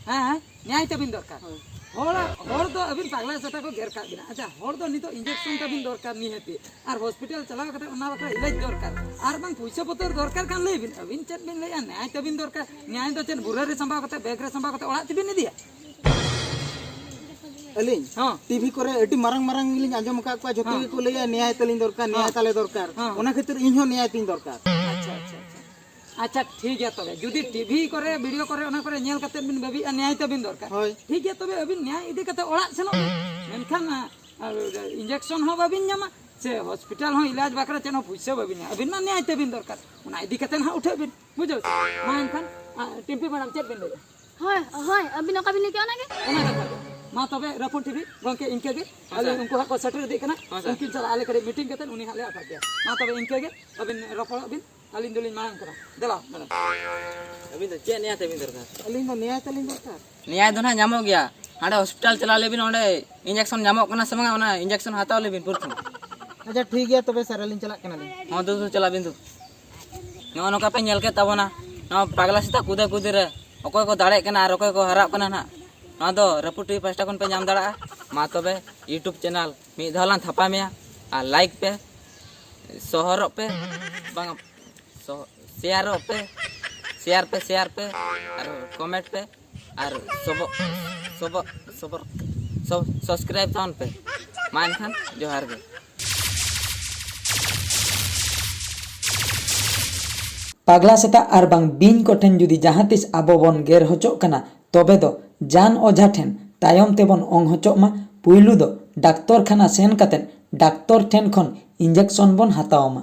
ᱦᱮᱸ, ᱦᱮᱸ, ᱱᱮᱭᱟᱭ ᱛᱟᱹᱵᱤᱱ ᱫᱚᱨᱠᱟᱨ᱾ ᱦᱳᱭ᱾ ᱦᱚᱲ, ᱦᱚᱲ ᱫᱚ ᱟᱹᱵᱤᱱ ᱯᱟᱜᱽᱞᱟ ᱥᱮᱛᱟ ᱠᱚ ᱜᱮᱨ ᱠᱟᱜ ᱵᱤᱱᱟ᱾ ᱟᱪᱪᱷᱟ, ᱦᱚᱲ ᱫᱚ ᱱᱤᱛᱚᱜ ᱤᱧᱡᱮᱠᱥᱚᱱ ᱛᱟᱹᱵᱤᱱ ᱫᱚᱨᱠᱟᱨ ᱱᱤᱦᱟᱹᱛᱤ, ᱟᱨ ᱦᱚᱥᱯᱤᱴᱟᱞ ᱪᱟᱞᱟᱣ ᱠᱟᱛᱮ ᱚᱱᱟ ᱵᱟᱠᱷᱨᱟ ᱤᱞᱟᱡᱽ ᱫᱚᱨᱠᱟᱨ, ᱟᱨ ᱵᱟᱝ ᱯᱩᱭᱥᱟᱹ ᱯᱚᱛᱚᱨ ᱫᱚᱨᱠᱟᱨ ᱠᱷᱟᱱ ᱞᱟᱹᱭ ᱵᱤᱱ, ᱟᱹᱵᱤᱱ ᱪᱮᱫ ᱵᱤᱱ ᱞᱟᱹᱭᱟ? ᱱᱮᱭᱟᱭ ᱛᱟᱹᱵᱤᱱ ᱫᱚᱨᱠᱟᱨ, ᱱᱮᱭᱟᱭ ᱫᱚ ᱪᱮᱫ ᱵᱩᱨᱟᱹ ᱨᱮ ᱥᱟᱢᱵᱟᱣ ᱠᱟᱛᱮ, ᱵᱮᱜᱽ ᱨᱮ ᱥᱟᱢᱵᱟᱣ ᱠᱟᱛᱮ ᱚᱲᱟᱜ ᱛᱮᱵᱤᱱ ᱤᱫᱤᱭᱟ? ᱟᱹᱞᱤᱧ ᱦᱚᱸ᱾ ᱴᱤᱵᱷᱤ ᱠᱚᱨᱮ ᱟᱹᱰᱤ ᱢᱟᱨᱟᱝ ᱢᱟᱨᱟᱝ ᱜᱮᱞᱤᱧ ᱟᱸᱡᱚᱢ ᱟᱠᱟᱫ ᱠᱚᱣᱟ, ᱡᱷᱚᱛᱚ ᱦᱚᱸ᱾ ᱜᱮᱠᱚ ᱞᱟᱹᱭᱟ ᱱᱮᱭᱟᱭ ᱛᱟᱹᱞᱤᱧ ᱫᱚᱨᱠᱟᱨ, ᱱᱮᱭᱟᱭ ᱦᱚᱸ᱾ ᱛᱟᱞᱮ ᱫᱚᱨᱠᱟᱨ᱾ ᱦᱚᱸ᱾ ᱚᱱᱟ ᱠᱷᱟᱹᱛᱤᱨ ᱤᱧ ᱦᱚᱸ ᱱᱮᱭᱟᱭ ᱛᱤᱧ ᱫᱚᱨᱠᱟᱨ᱾ ᱟᱪᱪᱷᱟ, ᱟᱪᱪᱷᱟ, ᱟᱪᱪᱷᱟ᱾ ᱟᱪᱪᱷᱟ, ᱴᱷᱤᱠ ᱜᱮᱭᱟ ᱛᱚᱵᱮ᱾ ᱡᱩᱫᱤ ᱴᱤᱵᱷᱤ ᱠᱚᱨᱮ, ᱵᱷᱤᱰᱤᱭᱳ ᱠᱚᱨᱮ, ᱚᱱᱟ ᱠᱚᱨᱮ ᱧᱮᱞ ᱠᱟᱛᱮ ᱵᱤᱱ ᱵᱷᱟᱹᱵᱤᱜᱼᱟ ᱱᱮᱭᱟᱭ ᱛᱟᱹᱵᱤᱱ ᱫᱚᱨᱠᱟᱨ᱾ ᱦᱳᱭ᱾ ᱴᱷᱤᱠ ᱜᱮᱭᱟ ᱛᱚᱵᱮ, ᱟᱹᱵᱤᱱ ᱱᱮᱭᱟᱭ ᱤᱫᱤ ᱠᱟᱛᱮ ᱚᱲᱟᱜ ᱥᱮᱱᱚᱜ ᱵᱤᱱ᱾ ᱢᱮᱱᱠᱷᱟᱱ, ᱟ, ᱟ, ᱤᱧᱡᱮᱠᱥᱚᱱ ᱦᱚᱸ ᱵᱟᱹᱵᱤᱱ ᱧᱟᱢᱟ, ᱥᱮ ᱦᱚᱥᱯᱤᱴᱟᱞ ᱦᱚᱸ ᱤᱞᱟᱡᱽ ᱵᱟᱠᱷᱨᱟ ᱪᱮᱫ ᱦᱚᱸ ᱯᱩᱭᱥᱟᱹ ᱵᱟᱹᱵᱤᱱ ᱧᱟᱢᱟ᱾ ᱟᱹᱵᱤᱱ ᱢᱟ ᱱᱮᱭᱟᱭ ᱛᱟᱹᱵᱤᱱ ᱫᱚᱨᱠᱟᱨ᱾ ᱚᱱᱟ ᱤᱫᱤ ᱠᱟᱛᱮ ᱦᱟᱸᱜ ᱩᱴᱷᱟᱹᱜ ᱵᱤᱱ᱾ ᱵᱩᱡᱷᱟᱹᱣ ᱥᱮ? ᱢᱟ ᱮᱱᱠᱷᱟᱱ, ᱟ, ᱴᱤᱢᱯᱤ ᱢᱮᱰᱟᱢ, ᱪᱮᱫ ᱵᱤᱱ ᱞᱟᱹᱭᱮᱫᱼᱟ? ᱦᱳᱭ, ᱦᱳᱭ, ᱟᱹᱵᱤᱱ ᱚᱠᱟ ᱵᱤᱱ ᱞᱟᱹᱭ ᱠᱮᱫ ᱚᱱᱟᱜᱮ? ᱚᱱᱟ ᱠᱟᱛᱷᱟ ᱜᱮ᱾ ᱢᱟ ᱛᱚᱵᱮ ᱨᱟᱹᱯᱩᱫ ᱴᱤᱵᱷᱤ ᱜᱚᱢᱠᱮ ᱤᱱᱠᱟᱹ ᱜᱮ᱾ ᱦᱮᱸ, ᱟᱹᱞᱤᱧ ᱥᱟᱨ᱾ ᱩᱱᱠᱩ ᱦᱟᱸᱜ ᱠᱚ ᱥᱮᱴᱮᱨ ᱤᱫᱤᱜ ᱠᱟᱱᱟ᱾ ᱦᱮᱸ, ᱥᱟᱨ᱾ ᱩᱱᱠᱤᱱ ᱥᱟᱞᱟᱜ ᱟᱞᱮ ᱠᱟᱹᱴᱤᱡ ᱢᱤᱴᱤᱝ ᱠᱟᱛᱮ ᱩᱱᱤ ᱦᱟᱸᱜ ᱞᱮ ᱟᱴᱟᱠᱮᱭᱟ᱾ ᱢᱟ ᱛᱚᱵᱮ ᱤᱱᱠᱟᱹ ᱜᱮ ᱟᱹᱵᱤᱱ ᱨᱚᱯᱚᱲᱚᱜ ᱵᱤᱱ, ᱟᱹᱞᱤᱧ ᱫᱚᱞᱤᱧ ᱢᱟᱲᱟᱝ ᱠᱟᱱᱟ᱾ ᱫᱮᱞᱟ, ᱢᱮᱰᱟᱢ᱾ ᱟᱹᱵᱤᱱ ᱫᱚ ᱪᱮᱫ ᱱᱮᱭᱟᱭ ᱛᱟᱹᱵᱤᱱ ᱫᱚᱨᱠᱟᱨ? ᱟᱹᱞᱤᱧ ᱫᱚ ᱱᱮᱭᱟᱭ ᱛᱟᱹᱞᱤᱧ ᱫᱚᱨᱠᱟᱨ᱾ ᱱᱮᱭᱟᱭ ᱫᱚ ᱱᱟᱦᱟᱜ ᱧᱟᱢᱚᱜ ᱜᱮᱭᱟ᱾ ᱦᱟᱸᱰᱮ ᱦᱚᱥᱯᱤᱴᱟᱞ ᱪᱟᱞᱟᱣ ᱞᱮᱵᱤᱱ, ᱚᱸᱰᱮ ᱤᱧᱡᱮᱠᱥᱚᱱ ᱧᱟᱢᱚᱜ ᱠᱟᱱᱟ ᱥᱮ ᱵᱟᱝᱟ, ᱚᱱᱟ ᱤᱧᱡᱮᱠᱥᱚᱱ ᱦᱟᱛᱟᱣ ᱞᱮᱵᱤᱱ ᱯᱨᱚᱛᱷᱚᱢ᱾ ᱟᱪᱪᱷᱟ, ᱴᱷᱤᱠ ᱜᱮᱭᱟ ᱛᱚᱵᱮ ᱥᱟᱨ, ᱟᱹᱞᱤᱧ ᱪᱟᱞᱟᱜ ᱠᱟᱱᱟᱞᱤᱧ᱾ ᱦᱚᱸ, ᱫᱩ, ᱫᱩ, ᱪᱟᱞᱟᱜ ᱵᱤᱱ ᱫᱩ᱾ ᱱᱚᱜᱼᱚ ᱱᱚᱝᱠᱟ ᱯᱮ ᱧᱮᱞ ᱠᱮᱫ ᱛᱟᱵᱚᱱᱟ, ᱱᱚᱣᱟ ᱯᱟᱜᱽᱞᱟ ᱥᱮᱛᱟ ᱠᱩᱫᱟᱹ ᱠᱩᱫᱤ ᱨᱮ ᱚᱠᱚᱭ ᱠᱚ ᱫᱟᱲᱮᱜ ᱠᱟᱱᱟ ᱟᱨ ᱚᱠᱚᱭ ᱠᱚ ᱦᱟᱨᱟᱜ ᱠᱟᱱᱟ ᱱᱟᱦᱟᱜ, ᱱᱚᱣᱟ ᱫᱚ ᱨᱟᱹᱯᱩᱫ ᱴᱤᱵᱷᱤ ᱯᱟᱦᱴᱟ ᱠᱷᱚᱱ ᱯᱮ ᱧᱟᱢ ᱫᱟᱲᱮᱭᱟᱜᱼᱟ᱾ ᱢᱟ ᱛᱚᱵᱮ YouTube ᱪᱮᱱᱮᱞ ᱢᱤᱫ ᱫᱷᱟᱣ ᱞᱟᱝ ᱛᱷᱟᱯᱟ ᱢᱮᱭᱟ, ᱟᱨ ᱞᱟᱭᱤᱠ ᱯᱮ, ᱥᱚᱦᱚᱨᱚᱜ ᱯᱮ, ᱵᱟᱝ, ᱥᱚ-, ᱥᱮᱭᱟᱨᱚᱜ ᱯᱮ, ᱥᱮᱭᱟᱨ ᱯᱮ, ᱥᱮᱭᱟᱨ ᱯᱮ, ᱟᱨ ᱠᱚᱢᱮᱱᱴ ᱯᱮ, ᱟᱨ ᱥᱚᱵᱚ-, ᱥᱚᱵᱚ-, ᱥᱚᱵᱚᱨ-, ᱥᱚᱵ-, ᱥᱟᱵᱥᱠᱨᱟᱭᱤᱵ ᱛᱟᱵᱚᱱ ᱯᱮ᱾ ᱢᱟ ᱮᱱᱠᱷᱟᱱ ᱡᱚᱦᱟᱨ ᱜᱮ᱾ ᱯᱟᱜᱽᱞᱟ ᱥᱮᱛᱟ ᱟᱨ ᱵᱟᱝ ᱵᱤᱧ ᱠᱚᱴᱷᱮᱱ ᱡᱩᱫᱤ ᱡᱟᱦᱟᱸ ᱛᱤᱥ ᱟᱵᱚ ᱵᱚᱱ ᱜᱮᱨ ᱦᱚᱪᱚᱜ ᱠᱟᱱᱟ, ᱛᱚᱵᱮ ᱫᱚ ᱡᱟᱱ ᱚᱡᱷᱟ ᱴᱷᱮᱱ ᱛᱟᱭᱚᱢ ᱛᱮᱵᱚᱱ ᱚᱝ ᱦᱚᱪᱚᱜ ᱢᱟ᱾ ᱯᱩᱭᱞᱩ ᱫᱚ ᱰᱟᱠᱛᱚᱨ ᱠᱷᱟᱱᱟ ᱥᱮᱱ ᱠᱟᱛᱮᱫ ᱰᱟᱠᱛᱚᱨ ᱴᱷᱮᱱ ᱠᱷᱚᱱ injection ᱵᱚᱱ ᱦᱟᱛᱟᱣ ᱢᱟ᱾